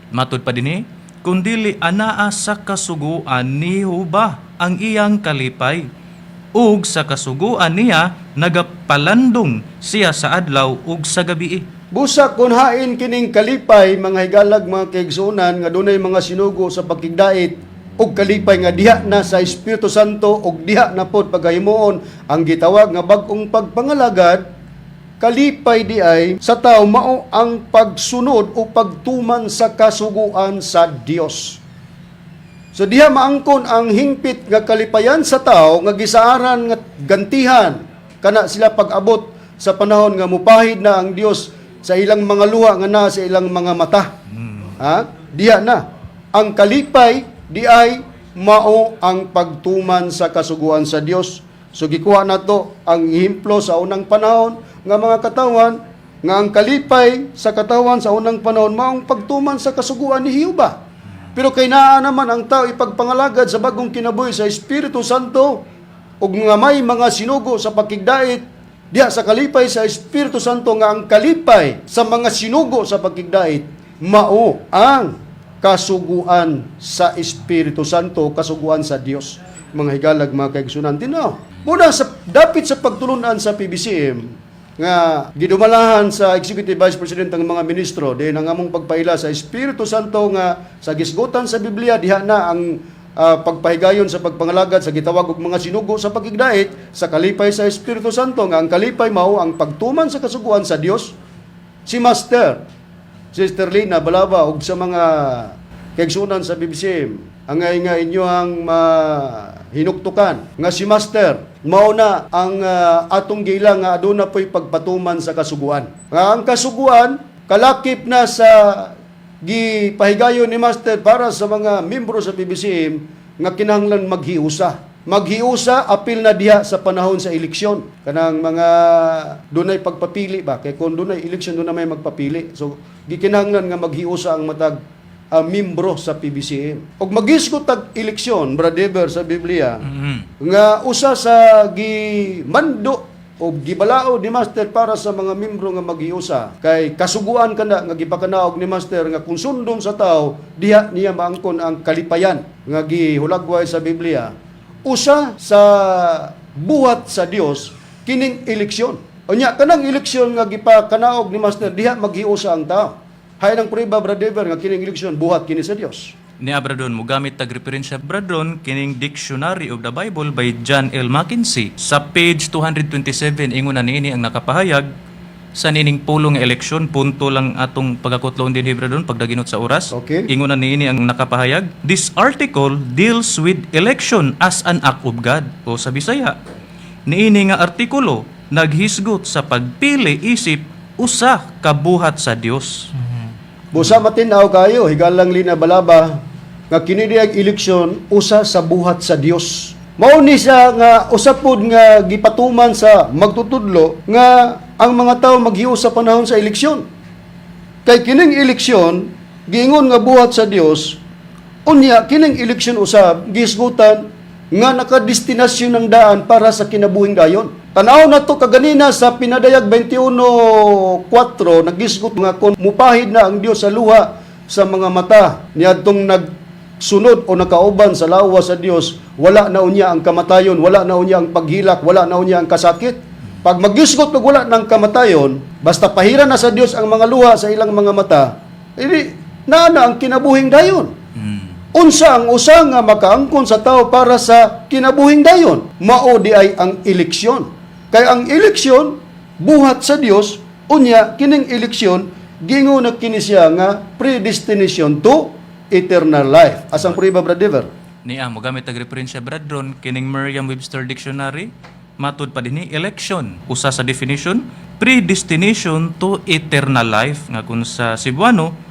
Matud pa dinhi, kundili anaa sa kasuguan ni Jehova ang iyang kalipay. Ug sa kasuguan niya nagapalandong siya sa adlaw ug sa gabii. Busa kung hain kining kalipay, mga higalag, mga kaigsuonan, nga dunay mga sinugo sa pakigdait og kalipay nga diha na sa Espiritu Santo og diha na pod pagahimuon ang gitawag nga bag-ong pagpangalagad, kalipay di ay sa tao mao ang pagsunod o pagtuman sa kasuguan sa Dios. So diha maangkon ang hingpit nga kalipayan sa tao nga gisaaran nga gantihan kana sila pag-abot sa panahon nga mupahid na ang Dios sa ilang mga luha nga naa sa ilang mga mata. Ha? Diha na. Ang kalipay di ay mao ang pagtuman sa kasuguan sa Dios. So gikuha nato ang ehemplo sa unang panahon nga mga katawan nga ang kalipay sa katawan sa unang panahon maong pagtuman sa kasuguan ni Jehova. Pero kay naa naman ang tao ipagpangalagad sa bagong kinabuhi sa Espiritu Santo ug nga may mga sinugo sa pakigdait diha sa kalipay sa Espiritu Santo nga ang kalipay sa mga sinugo sa pakigdait mao ang kasuguan sa Espiritu Santo, kasuguan sa Dios. Mga higalag, mga kaigsunan, tinaw. Muna sa dapit sa pagtulunan sa PBCM nga gidumalahan sa Executive Vice President ang mga ministro din ang among pagpaila sa Espiritu Santo nga sa gisgutan sa Biblia diha na ang pagpahigayon sa pagpangalagad sa gitawag og mga sinugo sa pagigdait sa kalipay sa Espiritu Santo nga ang kalipay mao ang pagtuman sa kasuguan sa Dios. Si Master, Sister Lina Balaba ug sa mga kaigsunan sa BBCM, angay nga inyo ang mahinuktukan nga si Master mao na ang atong giila nga aduna po'y pagpatuman sa kasuguan. Nga ang kasuguan kalakip na sa gipahigayon ni Master para sa mga membro sa PBCM nga kinahanglan maghiusa. Maghiusa apil na diha sa panahon sa eleksyon. Kanang mga dunay pagpapili ba kay kung dunay eleksyon dunay may magpapili. So gikinahanglan nga maghiusa ang matag membro sa PBCM. Og magisgot tag eleksyon, Brad Eber, sa Biblia nga usa sa gimando o gibalao ni Master para sa mga membro nga maghiusa kay kasuguan kana nga gipakanaog ni Master nga kung sundon sa tao diha niya maangkon ang kalipayan nga gihulagway sa Biblia. Usa sa buhat sa Dios kining eleksyon. Unya kanang eleksyon nga gipakanaog ni Master diha maghiusa ang tao. Hay ang prueba, Brad Ever, nga kining eleksyon buhat kini sa Dios. Ni Abradon, mo gamit tag referensya, Bradon, kining Dictionary of the Bible by John L. Mackenzie. Sa page 227 ingon na niini ang nakapahayag sa nining pulong nga eleksyon, punto lang atong pagakutloon din, Bradon, pagdaginot sa oras. Ingon na niini ang nakapahayag, "This article deals with election as an act of God." O sa Bisaya, niini nga artikulo naghisgot sa pagpili isip usa ka buhat sa Dios. Busa matin-aw kayo, higalang Lina Balaba, nga kini diay eleksyon usa sa buhat sa Dios. Mao ni siya nga usa pod nga gipatuman sa magtutudlo nga ang mga tao maghiusa sa panahon sa eleksyon. Kay kining eleksyon giingon nga buhat sa Dios, unya kining eleksyon usab gisgutan nga nakadestinasyon ng daan para sa kinabuhing dayon. Tanaw na to kaganina sa Pinadayag 21:4, nagisgot nga kon mupahid na ang Dios sa luha sa mga mata niadtong nagsunod o nakauban sa lawas sa Dios, wala na unya ang kamatayon, wala na unya ang paghilak, wala na unya ang kasakit. Pag magisgot og wala ng kamatayon, basta pahira na sa Dios ang mga luha sa ilang mga mata, edi naa na ang kinabuhing dayon. Unsa ang usa nga makaangkon sa tao para sa kinabuhing dayon? Mao di ay ang eleksyon. Kay ang eleksyon buhat sa Dios, unya kining eleksyon gingon na kini siya nga predestination to eternal life. Asang prueba, Brother Dever? Niya mo gamit ang referensya, Brad Ron, kining Merriam-Webster Dictionary, matud pa dinhi election usa sa definition, predestination to eternal life, nga kun sa Cebuano,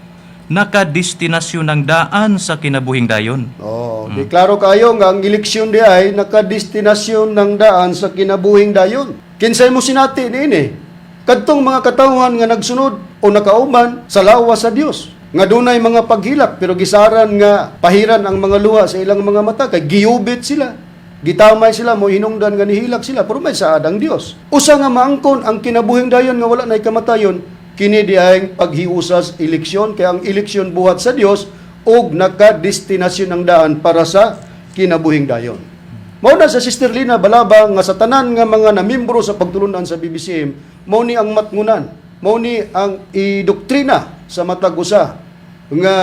nakadestinasyon ng daan sa kinabuhing dayon. Oh, di klaro kayo nga ang eleksyon di ay nakadestinasyon ng daan sa kinabuhing dayon. Kinsay mo sinati niini? Kadtong mga katawhan nga nagsunod o nakauban sa lawas sa Dios. Nga dunay mga paghilak pero gisaran nga pahiran ang mga luha sa ilang mga mata kay giyubit sila. Gitamay sila mo hinungdan nga nihilak sila pero may saad ang Dios. Usa nga maangkon ang kinabuhing dayon nga wala nay kamatayon kini di ay paghiusas eleksyon, kay ang eleksyon buhat sa Dios ug nakadestinasyon ng daan para sa kinabuhing dayon. Mao na sa Sister Lina Balaba nga sa tanan nga mga namimbro sa pagtulunan sa BBCM, mao ni ang matngunan, mao ni ang idoktrina sa matag usa nga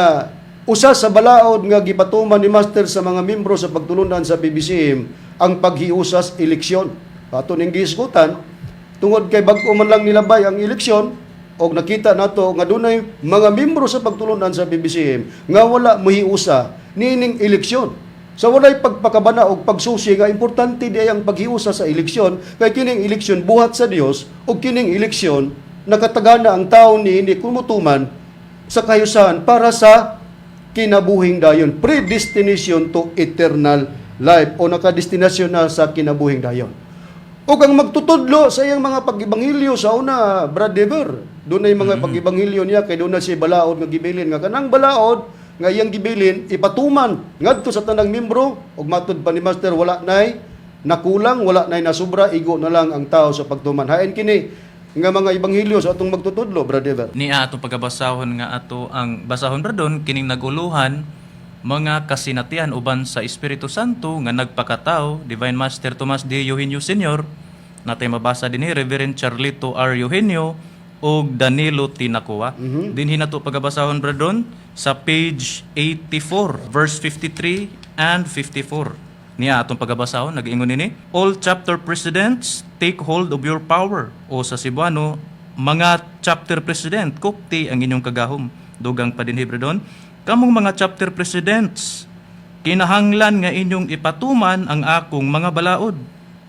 usa sa balaod nga gipatuman ni Master sa mga membro sa pagtulunan sa BBCM ang paghiusas eleksyon. Ato ning gihisgutan tungod kay bag-o man lang nilabay ang eleksyon og nakita nato nga dunay mga membro sa pagtulunan sa BBCM nga wala mohiusa niining eleksyon. Sa walay pagpakabana og pagsusi nga importante di ay ang paghiusa sa eleksyon, kay kining eleksyon buhat sa Dios ug kining eleksyon nakatagana ang tao niini kumutuman sa kahiusahan para sa kinabuhing dayon, predestination to eternal life o nakadestinasyon na sa kinabuhing dayon. Ug ang magtutudlo sa iyang mga pag-ebanghelyo sa una, Brad Dever, dunay mga pag-ebanghelyo niya kay dunay siya balaod nga gibilin nga kanang balaod nga iyang gibilin ipatuman ngadto sa tanang membro, ug matud pa ni Master wala nay nakulang, wala nay nasubra, igo na lang ang tao sa pagtuman. Hain kini nga mga ebanghelyo sa atong magtutudlo, Brad Dever. Niya atong pagabasahon nga ato ang basahon, Brad Ron, kining naguluhan mga kasinatian uban sa Espiritu Santo nga nagpakatao Divine Master Tomas D. Eugenio Sr. Natay mabasa dinhi Reverend Charlito R. Eugenio og Danilo Tinacua. Dinhi nato pagabasahon, Brad Ron, sa page 84 verse 53 and 54. Niya atong pagabasahon, nag-ingon nini, "All chapter presidents, take hold of your power." O sa Cebuano, "Mga chapter president, kupti ang inyong kagahom." Dugang pa dinhi, Brad Ron, "Kamong mga chapter presidents, kinahanglan nga inyong ipatuman ang akong mga balaod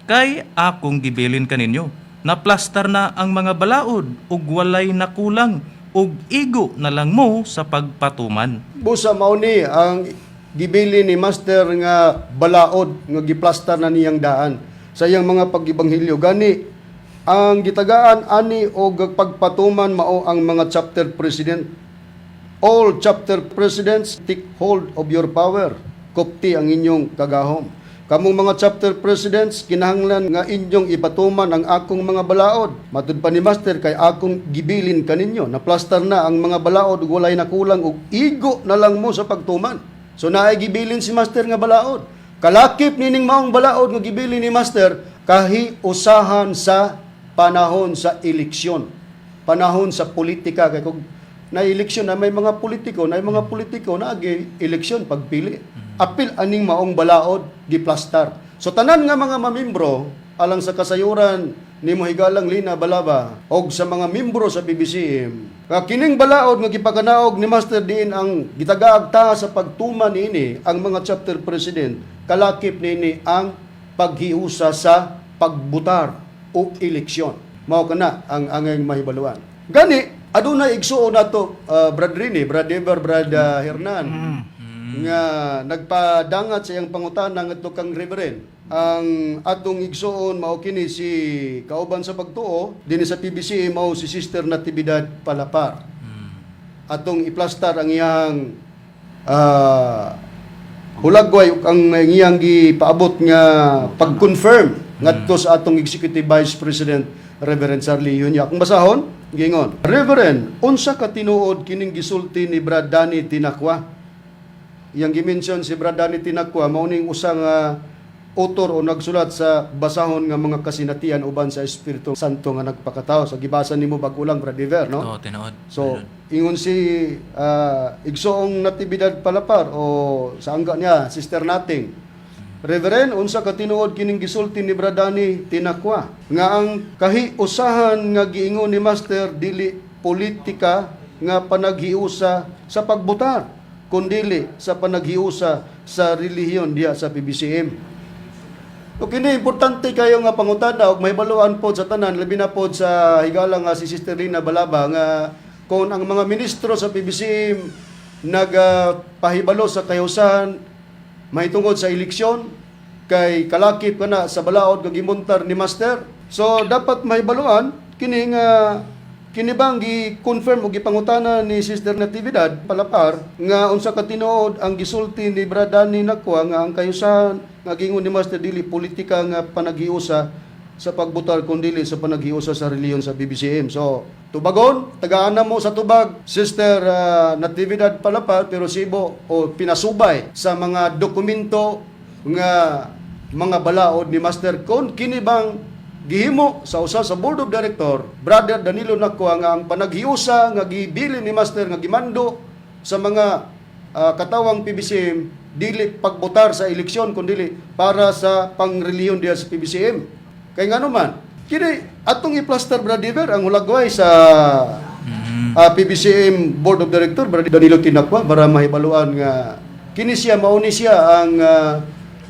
kay akong gibilin kaninyo. Naplastar na ang mga balaod ug walay nakulang ug igo na lang mo sa pagpatuman." Busa mao ni ang gibili ni Master nga balaod nga giplastar na niyang daan sa iyang mga pag-ebanghelyo. Gani ang gitagaan ani og pagpatuman mao ang mga chapter president. "All chapter presidents, take hold of your power. Kupti ang inyong kagahom. Kamong mga chapter presidents, kinahanglan nga inyong ipatuman ang akong mga balaod. Matud pa ni Master kay akong gibilin kaninyo. Naplastar na ang mga balaod ug walay nakulang ug igo na lang mo sa pagtuman." So naay gibilin si Master nga balaod. Kalakip nining maong balaod nga gibilin ni Master kahiusahan sa panahon sa eleksyon, panahon sa politika, kay kung na eleksyon na may mga politiko na may mga politiko na agi eleksyon pagpili, apil aning maong balaod giplastar. So tanan nga mga mamimbro, alang sa kasayuran ni Mohigalang Lina Balaba og sa mga membro sa BBCM, nga kining balaod nga gipakanaog ni Master diin ang gitagaag ta sa pagtuman niini ang mga chapter president, kalakip niini ang paghiusa sa pagbutar o eleksyon. Mao kana ang angay mahibaluan. Gani Aduna igsuon nato, Brad Rini, Brad Ever, Brad Hernan, nga nagpadangat sa iyang pangutana ngadto kang Reverend. Ang atong igsuon mao kini si kauban sa pagtuo dinhi sa PBC, mao si Sister Natividad Palapar. Atong iplastar ang iyang hulagway ug ang iyang gipaabot nga pag-confirm ngadto sa atong Executive Vice President Reverend Charlie Yunya. Kung basahon, giingon, "Reverend, unsa ka tinuod kining gisulti ni Brad Danny Tinakwa?" Iyang gi-mention si Brad Danny Tinakwa mao ning usa nga author o nagsulat sa basahon nga mga kasinatian uban sa Espiritu Santo nga nagpakatao. So gibasa nimo bag-o lang, Brad Iver, no? Oo, tinuod. So, ingon si Igsoong Natividad Palapar o sa angga niya, Sister Nating, "Reverend, unsa ka tinuod kining gisulti ni Brad Danny Tinakwa nga ang kahiusahan nga giingon ni Master dili politika nga panaghiusa sa pagbutar, kundili sa panaghiusa sa relihiyon diha sa PBCM?" O kini importante kayo nga pangutana ug mahibaluan pod sa tanan, labi na pod sa higala nga si Sister Lina Balaba, nga kung ang mga ministro sa PBCM nagpahibalo sa kahiusahan mahitungod sa eleksyon kay kalakip kana sa balaod nga gimontar ni Master. So dapat mahibaluan kini nga kini bang gi-confirm o gipangutana ni Sister Natividad Palapar nga unsa ka tinuod ang gisulti ni Brad Danny Nakwa nga ang kayusahan nga giingon ni Master dili politika nga panaghiusa sa pagbutar kundili sa panaghiusa sa reliyon sa PBCM. So, tubagon, tagaan na mo sa tubag, Sister Natividad Palapar, pero sibo o pinasubay sa mga dokumento nga mga balaod ni Master kon kini bang gihimo sa usa sa board of director, Brother Danilo Nakwa, nga ang panaghiusa nga gibili ni Master nga gimando sa mga katawang PBCM dili pagbotar sa eleksyon kundili para sa pangreliyon diha sa PBCM. Kay ngano man kini atong i-plaster, Brother Diver, ang hulagway sa PBCM Board of Director Brother Danilo Tinakwa para mahibaluan nga kini siya mao ni siya ang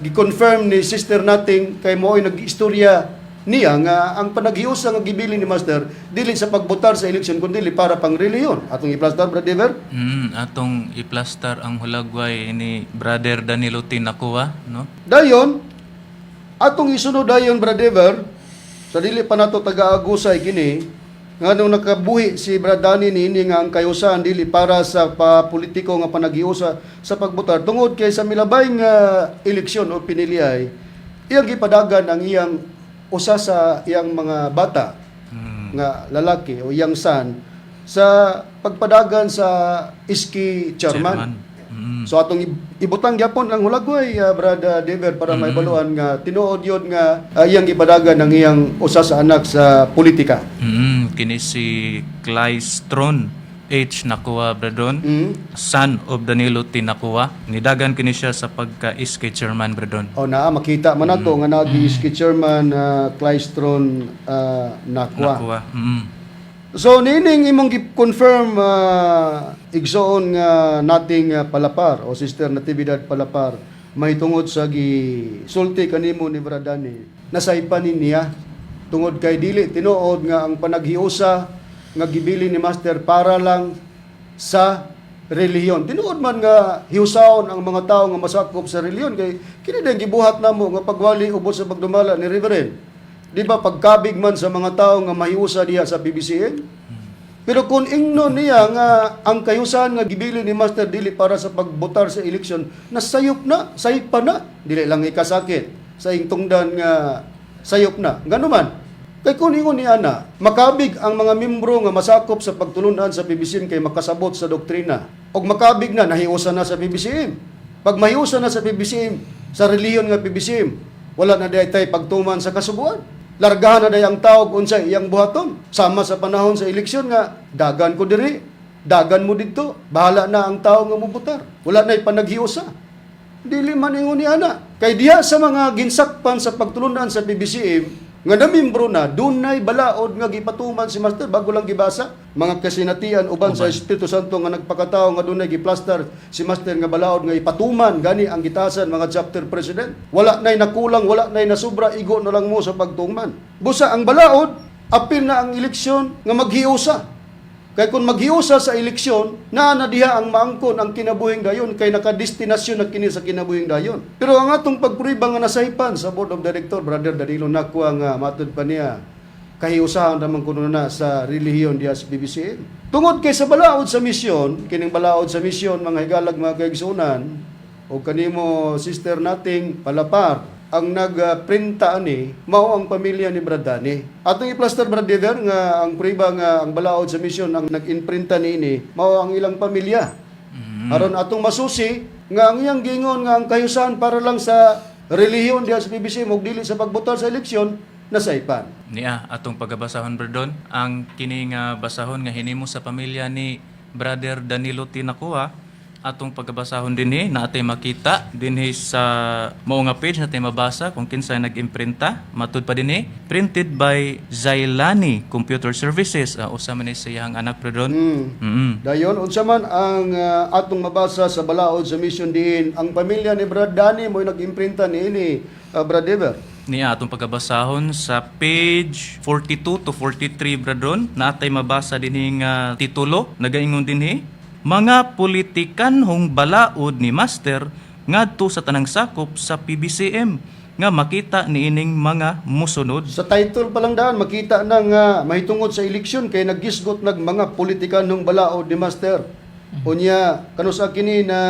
gi-confirm ni Sister nating kay mo'y nag-istorya niya nga ang panaghiusa nga gibili ni Master dili sa pagbotar sa eleksyon kundi para pang reliyon. Atong i-plaster, Brother Diver. Atong iplastar ang hulagway ni Brother Danilo Tinakua, no? Dayon, atong isunod dayon, Brother Diver, sa dili pa nato taga-agusay kini, nga nung nakabuhi si Brad Danny niini nga ang kayusan dili para sa papolitiko nga panaghiusa sa pagbotar tungod kay sa milabay nga eleksyon o piniliay, iyang gipadagan ang iyang usa sa iyang mga bata nga lalaki o iyang son sa pagpadagan sa iski chairman. So atong ibutang gyapon ang hulagway, Brad Dever, para maibaluan nga tinuod yun nga iyang gipadagan ang iyang usa sa anak sa politika. Kini si Clystron H. Nakua, Bradon. Son of Danilo Tinakua. Nidagan kini siya sa pagka SK chairman, Bradon. O naa makita man nato nga nagi iski chairman Clystron Nakwa. Nakua. So nining imong gi-confirm, igsoon nga nating Palapar o Sister Natividad Palapar, mahitungod sa gisulti kanimo ni Brad Danny, nasaypan ni niya tungod kay dili tinuod nga ang panaghiusa nga gibili ni Master para lang sa relihiyon. Tinuod man nga hiusaon ang mga tao nga masakop sa relihiyon kay kini din gibuhat namo nga pagwali ubos sa pagdumala ni Reverend. Di ba pagkabig man sa mga tao nga mahiusa diha sa PBCM? Pero kung ingno niya nga ang kayusan nga gibili ni Master dili para sa pagbotar sa eleksyon, nasayop na, sayop pa na, dili lang ikasakit sa ingtungdan nga sayop na. Ngano man, kay kung ingon ni ana, makabig ang mga membro nga masakop sa pagtulunan sa PBCM kay makasabot sa doktrina. Og makabig na, nahiusa na sa PBCM. Pag mahiusa na sa PBCM, sa relihiyon nga PBCM, wala na diay tay pagtuman sa kasuguan. Largahan na day ang tawag unsa iyang buhaton. Sama sa panahon sa eleksyon nga dagan ko diri, dagan mo didto. Bahala na ang tao nga mubutar. Wala na panaghiusa. Dili man ingon ni ana. Kay diha sa mga ginsakpan sa pagtulunan sa PBCM nga namimbro na, dunay balaod nga gipatuman si Master bago lang gibasa mga kasinatian uban sa Espiritu Santo nga nagpakatao nga dunay giplastar si Master nga balaod nga ipatuman gani ang gitasan mga chapter president. Wala nay nakulang, wala nay nasubra, igo na lang mo sa pagtuman. Busa ang balaod apil na ang eleksyon nga maghiusa. Kay kung maghiusa sa eleksyon, naa na diha ang maangkon ang kinabuhing dayon kay nakadestinasyon na kini sa kinabuhing dayon. Pero ang atong pagprueba nga nasaypan sa Board of Director, Brother Danilo Nakwa, nga matud pa niya kahiusahan naman kuno na sa relihiyon diha sa PBCM. Tungod kay sa balaod sa misyon, kining balaod sa misyon, mga higalag, mga kaigsunan, o kanimo, Sister Nating Palapar, ang nagprinta ani mao ang pamilya ni Brad Danny. Atong i-plaster, Brad Dever, nga ang priba nga ang balaod sa misyon ang nag-imprinta niini mao ang ilang pamilya. Aron atong masusi nga ang iyang gingon nga ang kahiusahan para lang sa relihiyon diha sa PBC ug dili sa pagbutal sa eleksyon, nasaypan. Niya atong pagabasahon, Berdon, ang kini nga basahon nga hinimo sa pamilya ni Brother Danilo Tinakuha, atong pagabasahon dinhi na atay makita dinhi sa mao nga page, natay mabasa kung kinsa nag-imprinta. Matud pa dinhi, printed by Zailani Computer Services, usa man ni sa iyang anak, Berdon. Dayon, unsa man ang atong mabasa sa balaod sa mission diin ang pamilya ni Brad Danny mo'y nag-imprinta niini, Brad Dever? Niya atong pagabasahon sa page 42 to 43, Bradron, naatay mabasa dinhi nga titulo, nagaingon dinhi, "Mga politikanhong balaod ni Master ngadto sa tanang sakop sa PBCM nga makita niining mga musunod." Sa title pa lang daan, makita na nga mahitungod sa eleksyon kay naggisgot nag mga politikanong balaod ni Master. Unya, kanusa kini na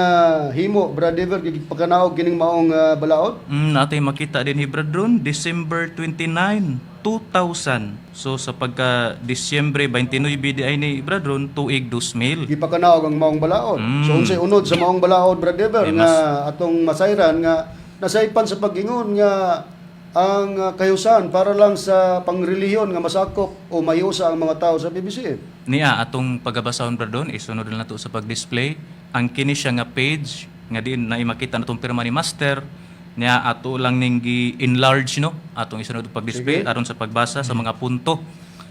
himo, Brad Dever, gipakanaog kining maong balaod? Natay makita dinhi, Bradron, December 29, 2000. So sa pagka Disyembre 29 di ay ni, Bradron, tuig 2000. Gipakanaog ang maong balaod. So unsay unod sa maong balaod, Brad Dever, Eh, nga atong masayran nga nasaypan sa pag-ingon nga ang kahiusan para lang sa pangrelihiyon nga masakop o mayusa ang mga tao sa PBC? Niya atong pagabasahon, Bradon, isunod na nato sa pag-display ang kini siya nga page nga diin na makita natong pirma ni Master. Niya ato lang ning gi-enlarge, no, atong isunod og pag-display aron sa pagbasa sa mga punto.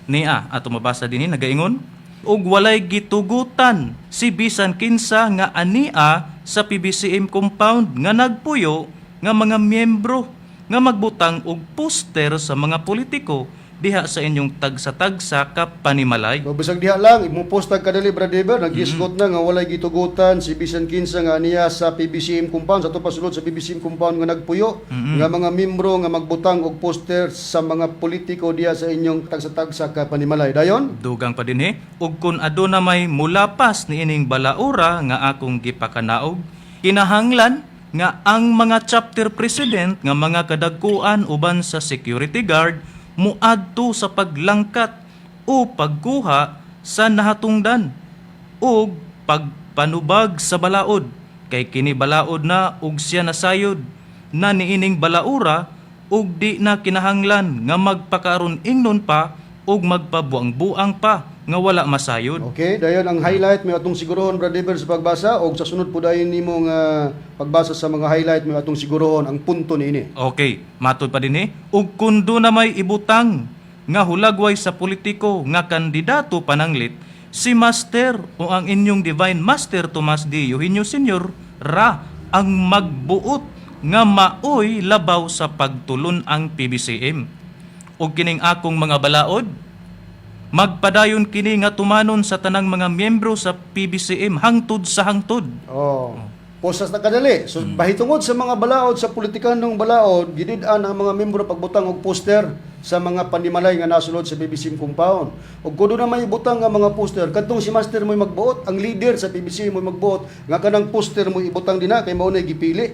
Niya ato mabasa dinhi, nagaingon, "Ug walay gitugutan si bisan kinsa nga ania sa PBCM compound nga nagpuyo nga mga miyembro nga magbutang og poster sa mga politiko diha sa inyong tagsa-tagsa ka panimalay." So, bisag diha lang, imupost tag kadali, Brad Eber, nagisgot na nga walay gitugutan si bisan kinsa nga niya sa PBCM compound, sa ato pasulod sa PBCM compound nga nagpuyo, nga mga membro nga magbutang og poster sa mga politiko diha sa inyong tagsa-tagsa ka panimalay. Dayon? Dugang pa dinhi, "Ug kun aduna may mulapas niining balaura nga akong gipakanaog, kinahanglan nga ang mga chapter president nga mga kadagkuan uban sa security guard muadto sa paglangkat o pagkuha sa nahatungdan ug pagpanubag sa balaod, kay kini balaod na ug siya nasayod na niining balaura ug di na kinahanglan nga magpakaron ingnon pa ug magpabuang-buang pa nga wala masayod." Okay, dayon ang highlight may atong sigurohon, Brad Eber, sa pagbasa og sa sunod po dayon nimo nga pagbasa sa mga highlight may atong sigurohon ang punto niini. Okay, matud pa dinhi, "Ug kun na may ibutang nga hulagway sa politiko nga kandidato pananglit si Master o ang inyong Divine Master Tomas D. Eugenio Sr. ra ang magbuot nga maoy labaw sa pagtulon ang PBCM. Ug kining akong mga balaod, magpadayon kini nga tumanon sa tanang mga miyembro sa PBCM hangtod sa hangtod." Oh. Posas na kadali. So bahitungod sa mga balaod sa politikanong balaod, gidid-an ang mga membro pagbutang og poster sa mga panimalay nga nasulod sa PBC compound. Ug kuno na may ibutang nga mga poster, kadtong si master mo'y magbuot, ang leader sa PBC mo'y magbuot nga kanang poster mo'y ibutang dinha kay mao nay gipili.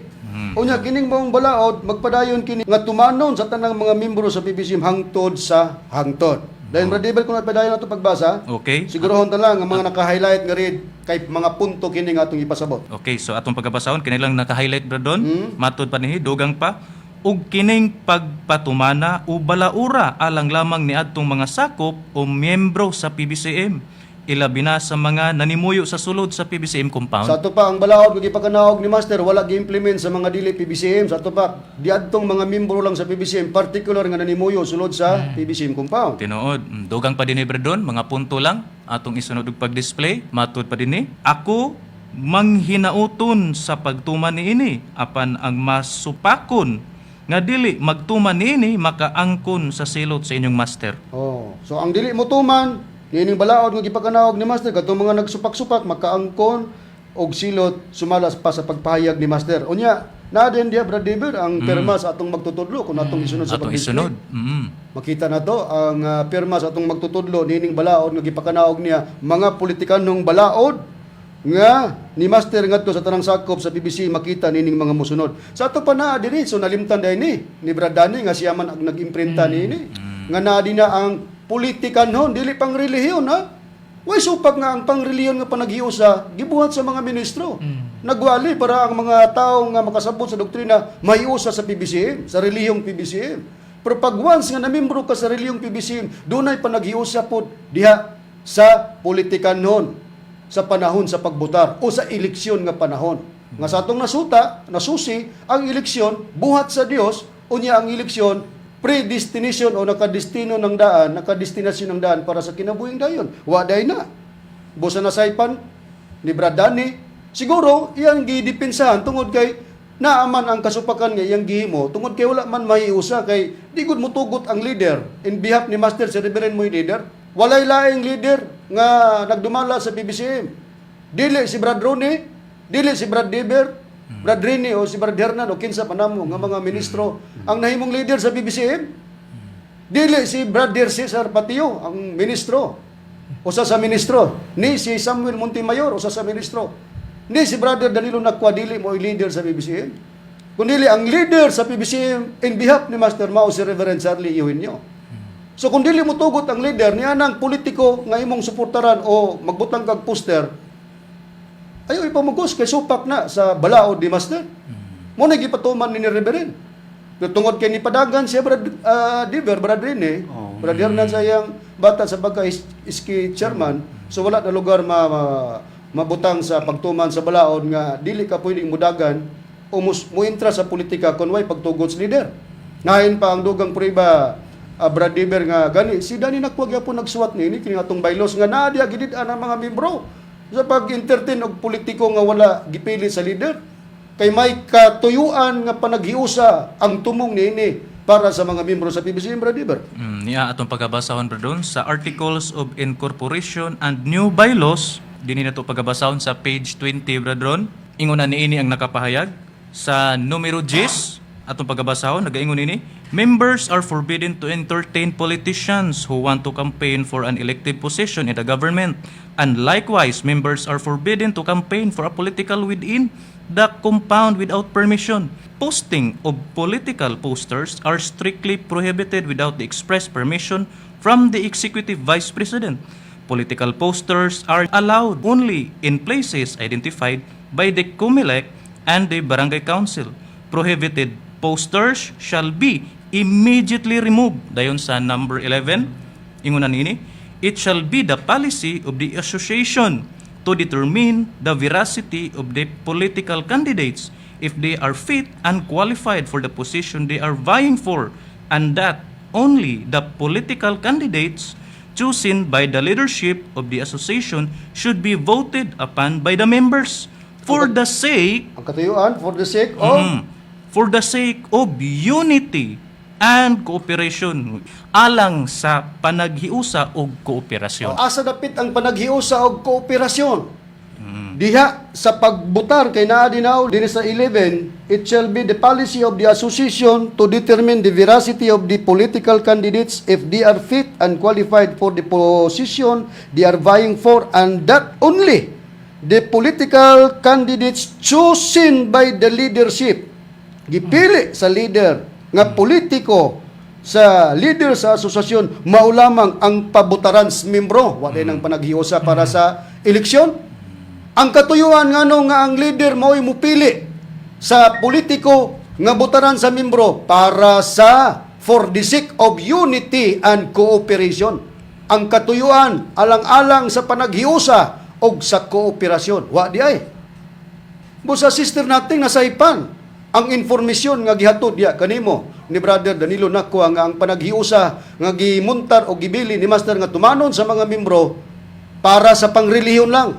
Unya kining maong balaod magpadayon kini nga tumanon sa tanang mga membro sa PBC hangtod sa hangtod. Dayon, Brad Dibel, kung padayon nato pagbasa, sigurohon ta lang ang mga naka-highlight nga red kay mga punto kini nga atong ipasabot. Okay, so atong pagkabasahon kini lang naka-highlight bro doon. Matud pa nihi, dugang pa, "Ug kining pagpatumana o balaura alang lamang niadtong mga sakop o miyembro sa PBCM, ilabi na sa mga nanimuyo sa sulod sa PBCM compound." Sa ato pa ang balaod nga gipakanaog ni Master wala gi-implement sa mga dili PBCM. Sa ato pa diadtong mga membro lang sa PBCM, particular nga nanimuyo sulod sa PBCM compound. Tinuod. Dugang pa dinhi, Bredon, mga punto lang atong isunod og pag-display. Matud pa dinhi, "Ako manghinauton sa pagtuman niini, apan ang masupakon nga dili magtuman niini makaangkon sa silot sa inyong master." Oh, so ang dili mo tuman Niining balaod nga gipakanaog ni Master katong mga nagsupak-supak makaangkon og silot sumala pa sa pagpahayag ni Master. Unya, naa din diha, Brad Dever, ang pirma sa atong magtutudlo kung atong isunod sa Atong pag-display. isunod. Makita na to ang pirma sa atong magtutudlo niining balaod nga gipakanaog niya, mga politikanong balaod nga ni Master ngadto sa tanang sakop sa PBC, makita nining mga mosunod. Sa ato pa naa diri, so nalimtan dahil ni Brad Danny nga siya man ang nag-imprinta niini nga naa din na ang politikanhon, dili pang relihiyon, ha. Way supak nga ang pangreliyon nga panaghiusa gibuhat sa mga ministro. Nagwali para ang mga tao nga makasabot sa doktrina mahiusa sa PBCM, sa relihiyong PBCM. Pero pag once nga namembro ka sa relihiyong PBCM, dunay panaghiusa pod diha sa politikanhon sa panahon sa pagbotar o sa eleksyon nga panahon. Nga sa atong nasuta, nasusi, ang eleksyon buhat sa Dios, unya ang eleksyon predestination o nakadestino ng daan, nakadestinasyon ng daan para sa kinabuhing dayon. Wa day na. Busa na saypan ni Brad Danny, siguro iyang gidipinsahan tungod kay naaman ang kasupakan nga iyang gihimo tungod kay wala man mahiusa kay di gud motugot ang leader in behalf ni Master, si Reverend mo'y leader. Walay laing leader nga nagdumala sa PBCM. Dili si Brad Ronnie, dili si Brad Deber, Brad Rini o si Brad Hernan o kinsa pa namo nga mga ministro ang nahimong leader sa PBCM. Dili si Brother Cesar Patio ang ministro. Usa sa ministro. Ni si Samuel Montemayor, usa sa ministro. Ni si Brother Danilo Nacua, dili mo leader sa PBCM. Kundi ang leader sa PBCM in behalf ni Master mao si Reverend Charlie Eugenio. So kung dili mo tugot ang leader niya nang politiko nga imong suportaran o magbutang kag poster, ayo ipamugos kay supak na sa balaod ni Master. Mo na gipatuman ni Reverend. Pero tungod kay ni padagan siya Brad Diver, Brad Rene, Brad Hernan sa iyang bata sa pagka iski chairman, so wala na lugar mabutang sa pagtuman sa balaod nga dili ka pwedeng mudagan o muintra sa politika kung way pagtugot sa leader. Ngayon pa ang dugang prueba, Brad Diver, nga gani si Danny Nacua gyapon nagsuwat niini kini atong bylaws nga naa diha gidid ang mga membro sa pag-entertain og politiko nga wala gipili sa leader kay may katuyuan nga panaghiusa ang tumong niini para sa mga membro sa PBC, Brad Diver. Niya atong pagabasahon, Brad, sa Articles of Incorporation and New Bylaws, dinhi nato pagabasahon sa page 20, Brad Ron. Ingon na niini ang nakapahayag sa numero 10 atong pagabasahon, nagaingon ini: Members are forbidden to entertain politicians who want to campaign for an elective position in the government, and likewise members are forbidden to campaign for a political within the compound without permission. Posting of political posters are strictly prohibited without the express permission from the executive vice president. Political posters are allowed only in places identified by the COMELEC and the barangay council. Prohibited posters shall be immediately removed. Dayon sa number 11, ingon niini, it shall be the policy of the association to determine the veracity of the political candidates, if they are fit and qualified for the position they are vying for, and that only the political candidates chosen by the leadership of the association should be voted upon by the members for the sake Ang katuyuan, for the sake of For the sake of unity and cooperation, alang sa panaghiusa og kooperasyon. Asa dapit ang panaghiusa og kooperasyon? Diha sa pagbutar kay naa dinaw dinhi sa 11, it shall be the policy of the association to determine the veracity of the political candidates, if they are fit and qualified for the position they are vying for, and that only the political candidates chosen by the leadership, gipili sa leader nga politiko sa leader sa asosasyon, mao lamang ang pabutaran sa membro. Wala nang panaghiusa para sa eleksyon. Ang katuyuan, ngano nga ang leader mao'y mupili sa politiko nga butaran sa membro? Para sa for the sake of unity and cooperation. Ang katuyuan, alang-alang sa panaghiusa og sa kooperasyon. Wa di ay. Busa, Sister, nating nasaypan ang informasyon nga gihatod diya kanimo ni Brother Danilo Nacua nga ang panaghiusa nga gimuntar o gibili ni Master nga tumanon sa mga membro para sa pangrelihiyon lang,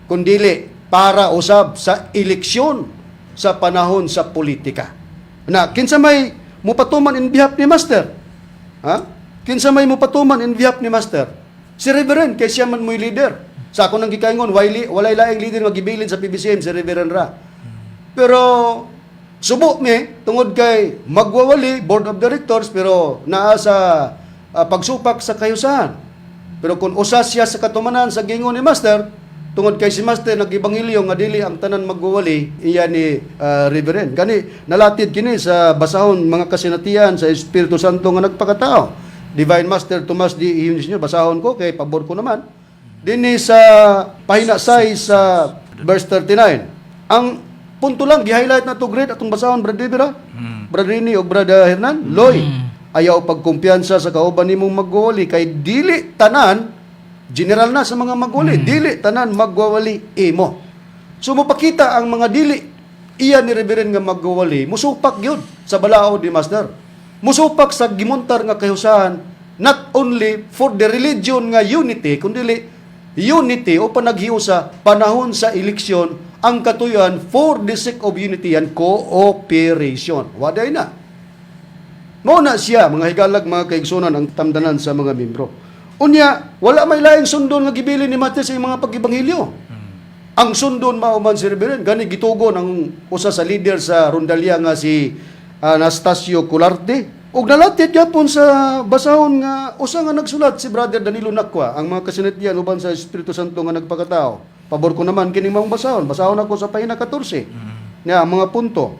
kundili para usab sa eleksyon sa panahon sa politika. Na kinsa may mupatuman in behalf ni Master? Ha? Kinsa may mupatuman in behalf ni Master? Si Reverend kay siya man mo'y leader. Sa ako nang gikaingon, walay laing leader nga gibilin sa PBCM, si Reverend ra. Pero subo mi tungod kay magwawali board of directors, pero naa sa pagsupak sa kayusahan. Pero kung usa siya sa katumanan sa gingon ni Master, tungod kay si Master nag-ebanghelyo nga dili ang tanan magwawali, iya ni Reverend. Gani nalatid kini sa basahon mga kasinatian sa Espiritu Santo nga nagpakatao. Divine Master Tomas D. Jimenez Sr., basahon ko kay pabor ko naman. Dinhi sa pahina 6 sa verse 39. Ang punto lang gi-highlight na to grade atong basahon, Brad Rivera. Brad Rini o Brad Hernan, Loy. Ayaw pagkumpiyansa sa kauban nimong magwawali kay dili tanan, general na sa mga magwawali, dili tanan magwawali imo. So mopakita ang mga dili iya ni Reverend nga magwawali, musupak gyud sa balaod ni Master. Musupak sa gimontar nga kahusahan, not only for the religion nga unity, kundi unity o panaghiusa panahon sa eleksyon, ang katuyan for the sake of unity and cooperation. Waday na. Mao na siya, mga higalag, mga kaigsunan, ang tamdanan sa mga membro. Unya, wala may laing sundon nga gibilin ni Master sa iyang mga pag-ebanghelyo. Ang sundon mao man si Reverend. Gani gitugon ang usa sa leader sa rondalya nga si Anastasio Cularte. Ug nalatid gyapon sa basahon nga usa nga nagsulat si Brother Danilo Nakwa, ang mga kasinatian uban sa Espiritu Santo nga nagpakatao. Pabor ko naman kining maong basahon. Basahon ako sa pahina 14. Nya ang mga punto.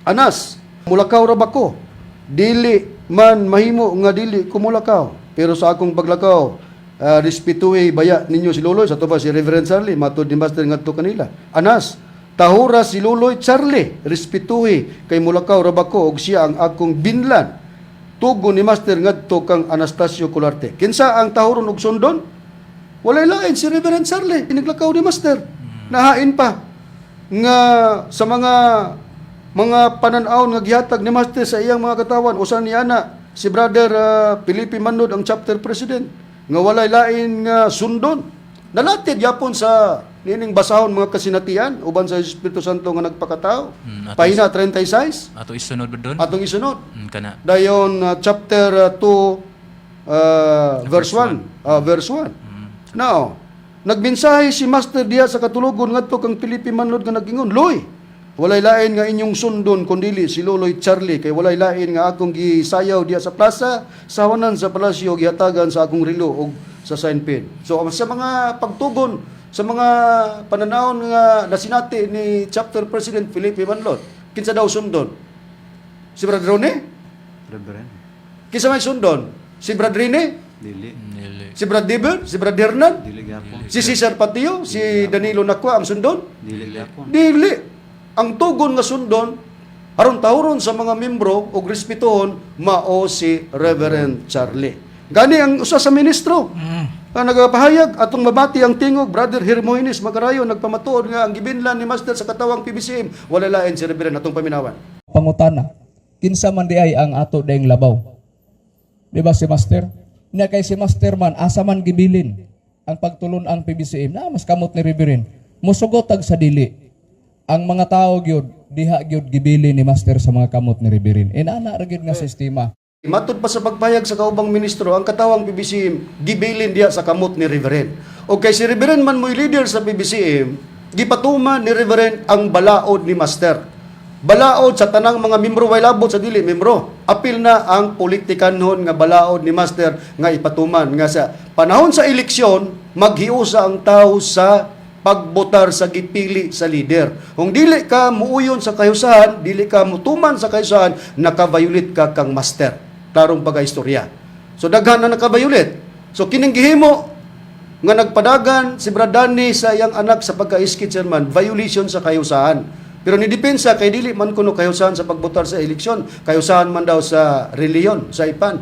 Anas, mulakaw ra ba ko? Dili man mahimo nga dili ko mulakaw. Pero sa akong paglakaw, respetuhi baya ninyo si Luloy, sa ba si Reverend Charlie, matod ni Master ngadto kanila. Anas, tahura si Luloy Charlie, respetuhi kay mulakaw ra ba ko og siya ang akong binlan. Tugon ni Master ngadto kang Anastasio Cularte. Kinsa ang tahuron og sundon? Walay lain si Reverend Charlie, iniglakaw ni Master. Nahain pa nga sa mga pananaw nga gihatag ni Master sa iyang mga katawan, usa ni ana si Brother Felipe Manod, ang chapter president, nga walay lain nga sundon. Nalatid yapon sa nining basahon mga kasinatian uban sa Espiritu Santo nga nagpakatao. Pahina 36. Ato isunod ba doon? Atong isunod. Kana. Dayon chapter 2 verse 1, verse 1. Now, nagmensahe si Master diha sa katulogon ngadto kang Felipe Manlod nga nagingon, "Loy, walay lain nga inyong sundon kundili si Loloy Charlie kay walay lain nga akong gisayaw diha sa plaza sa hawanan sa palasyo, gihatagan sa akong relo og sa sign pen." So sa mga pagtugon sa mga pananawon nga nasinati ni chapter president Felipe Manlod, kinsa daw sundon? Si Brad Rone? Reverend. Kinsa may sundon? Si Brad Rene? Dili. Dili. Si Brad Diber? Si Brad Hernan? Dili gyapon. Si Cesar Patio? Si Danilo Nakwa ang sundon? Dili gyapon. Dili. Ang tugon nga sundon aron tahuron sa mga membro og respetuhon mao si Reverend Charlie. Gani ang usa sa ministro ang nagapahayag, atong mabati ang tingog, Brother Hermogenes Macarayo, nagpamatuod nga ang gibinlan ni Master sa katawang PBCM wala lain si Reverend. Atong paminawan. Pangutana, kinsa man di ay ang ato dayong labaw? Di ba si Master? Nya kay si Master man, asa man gibilin ang pagtulon ang PBCM na mas kamot ni Reverend. Musugot tag sa dili. Ang mga tao gyud diha gyud gibilin ni Master sa mga kamot ni Reverend. Inana ra gyud nga sistema. Matod pa sa pagpahayag sa kaubang ministro, ang katawang PBCM gibilin diha sa kamot ni Reverend. O kay si Reverend man mo'y leader sa PBCM, gipatuman ni Reverend ang balaod ni Master. Balaod sa tanang mga membro, way labot sa dili membro. Apil na ang politikanhon nga balaod ni Master nga ipatuman nga sa panahon sa eleksyon maghiusa ang tao sa pagbotar sa gipili sa leader. Kung dili ka muuyon sa kahusahan, dili ka mutuman sa kahusahan, naka-violate ka kang Master. Klarong pagka-istorya. So daghan na naka-violate. So kining gihimo nga nagpadagan si Brad Danny sa iyang anak sa pagka-SK chairman, violation sa kahusahan. Pero ni depensa kay dili man kuno kahusahan sa pagbotar sa eleksyon, kahusahan man daw sa reliyon, sa ipan.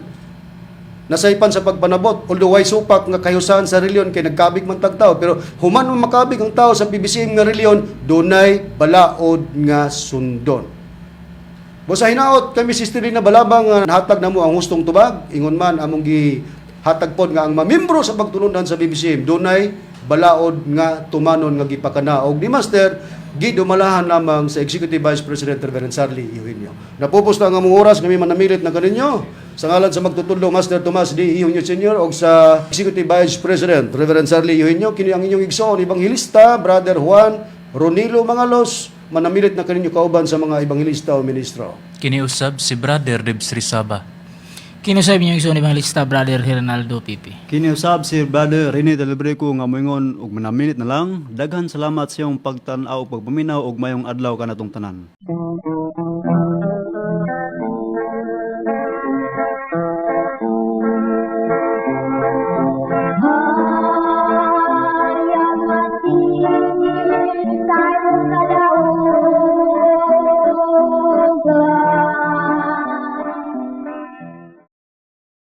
Nasaypan sa pagpanabot. Although way supak nga kahusahan sa reliyon kay nagkabig man tag tao, pero human man makabig ang tao sa PBCM nga reliyon, dunay balaod nga sundon. Busa hinaot kami, Sister Lina Balabang, nga nahatag namo ang hustong tubag, ingon man among gihatag pod nga ang mamembro sa pagtulunan sa PBCM dunay balaod nga tumanon nga gipakanaog ni Master. Gidumalahan lamang sa Executive Vice President Reverend Sarli Eugenio. Napupos na ang among oras, kami manamilit na kaninyo. Sa ngalan sa magtutudlo Master Tomas D. Eugenio Sr. o sa Executive Vice President Reverend Sarli Eugenio, kini ang inyong igsoon, Ebanghilista, Brother Juan Ronilo Mangalos, manamilit na kaninyo kauban sa mga ebanghilista o ministro. Kiniusab si Brother Debs Rizaba. Kinusab niyo igsoon Evangelista Brother Hernaldo Pipi. Kiniusab si Brother Rene Delibreco nga moingon og manamilit na lang. Daghan salamat sa iyong pagtan-aw ug pagpaminaw og mayong adlaw kanatong tanan. Thank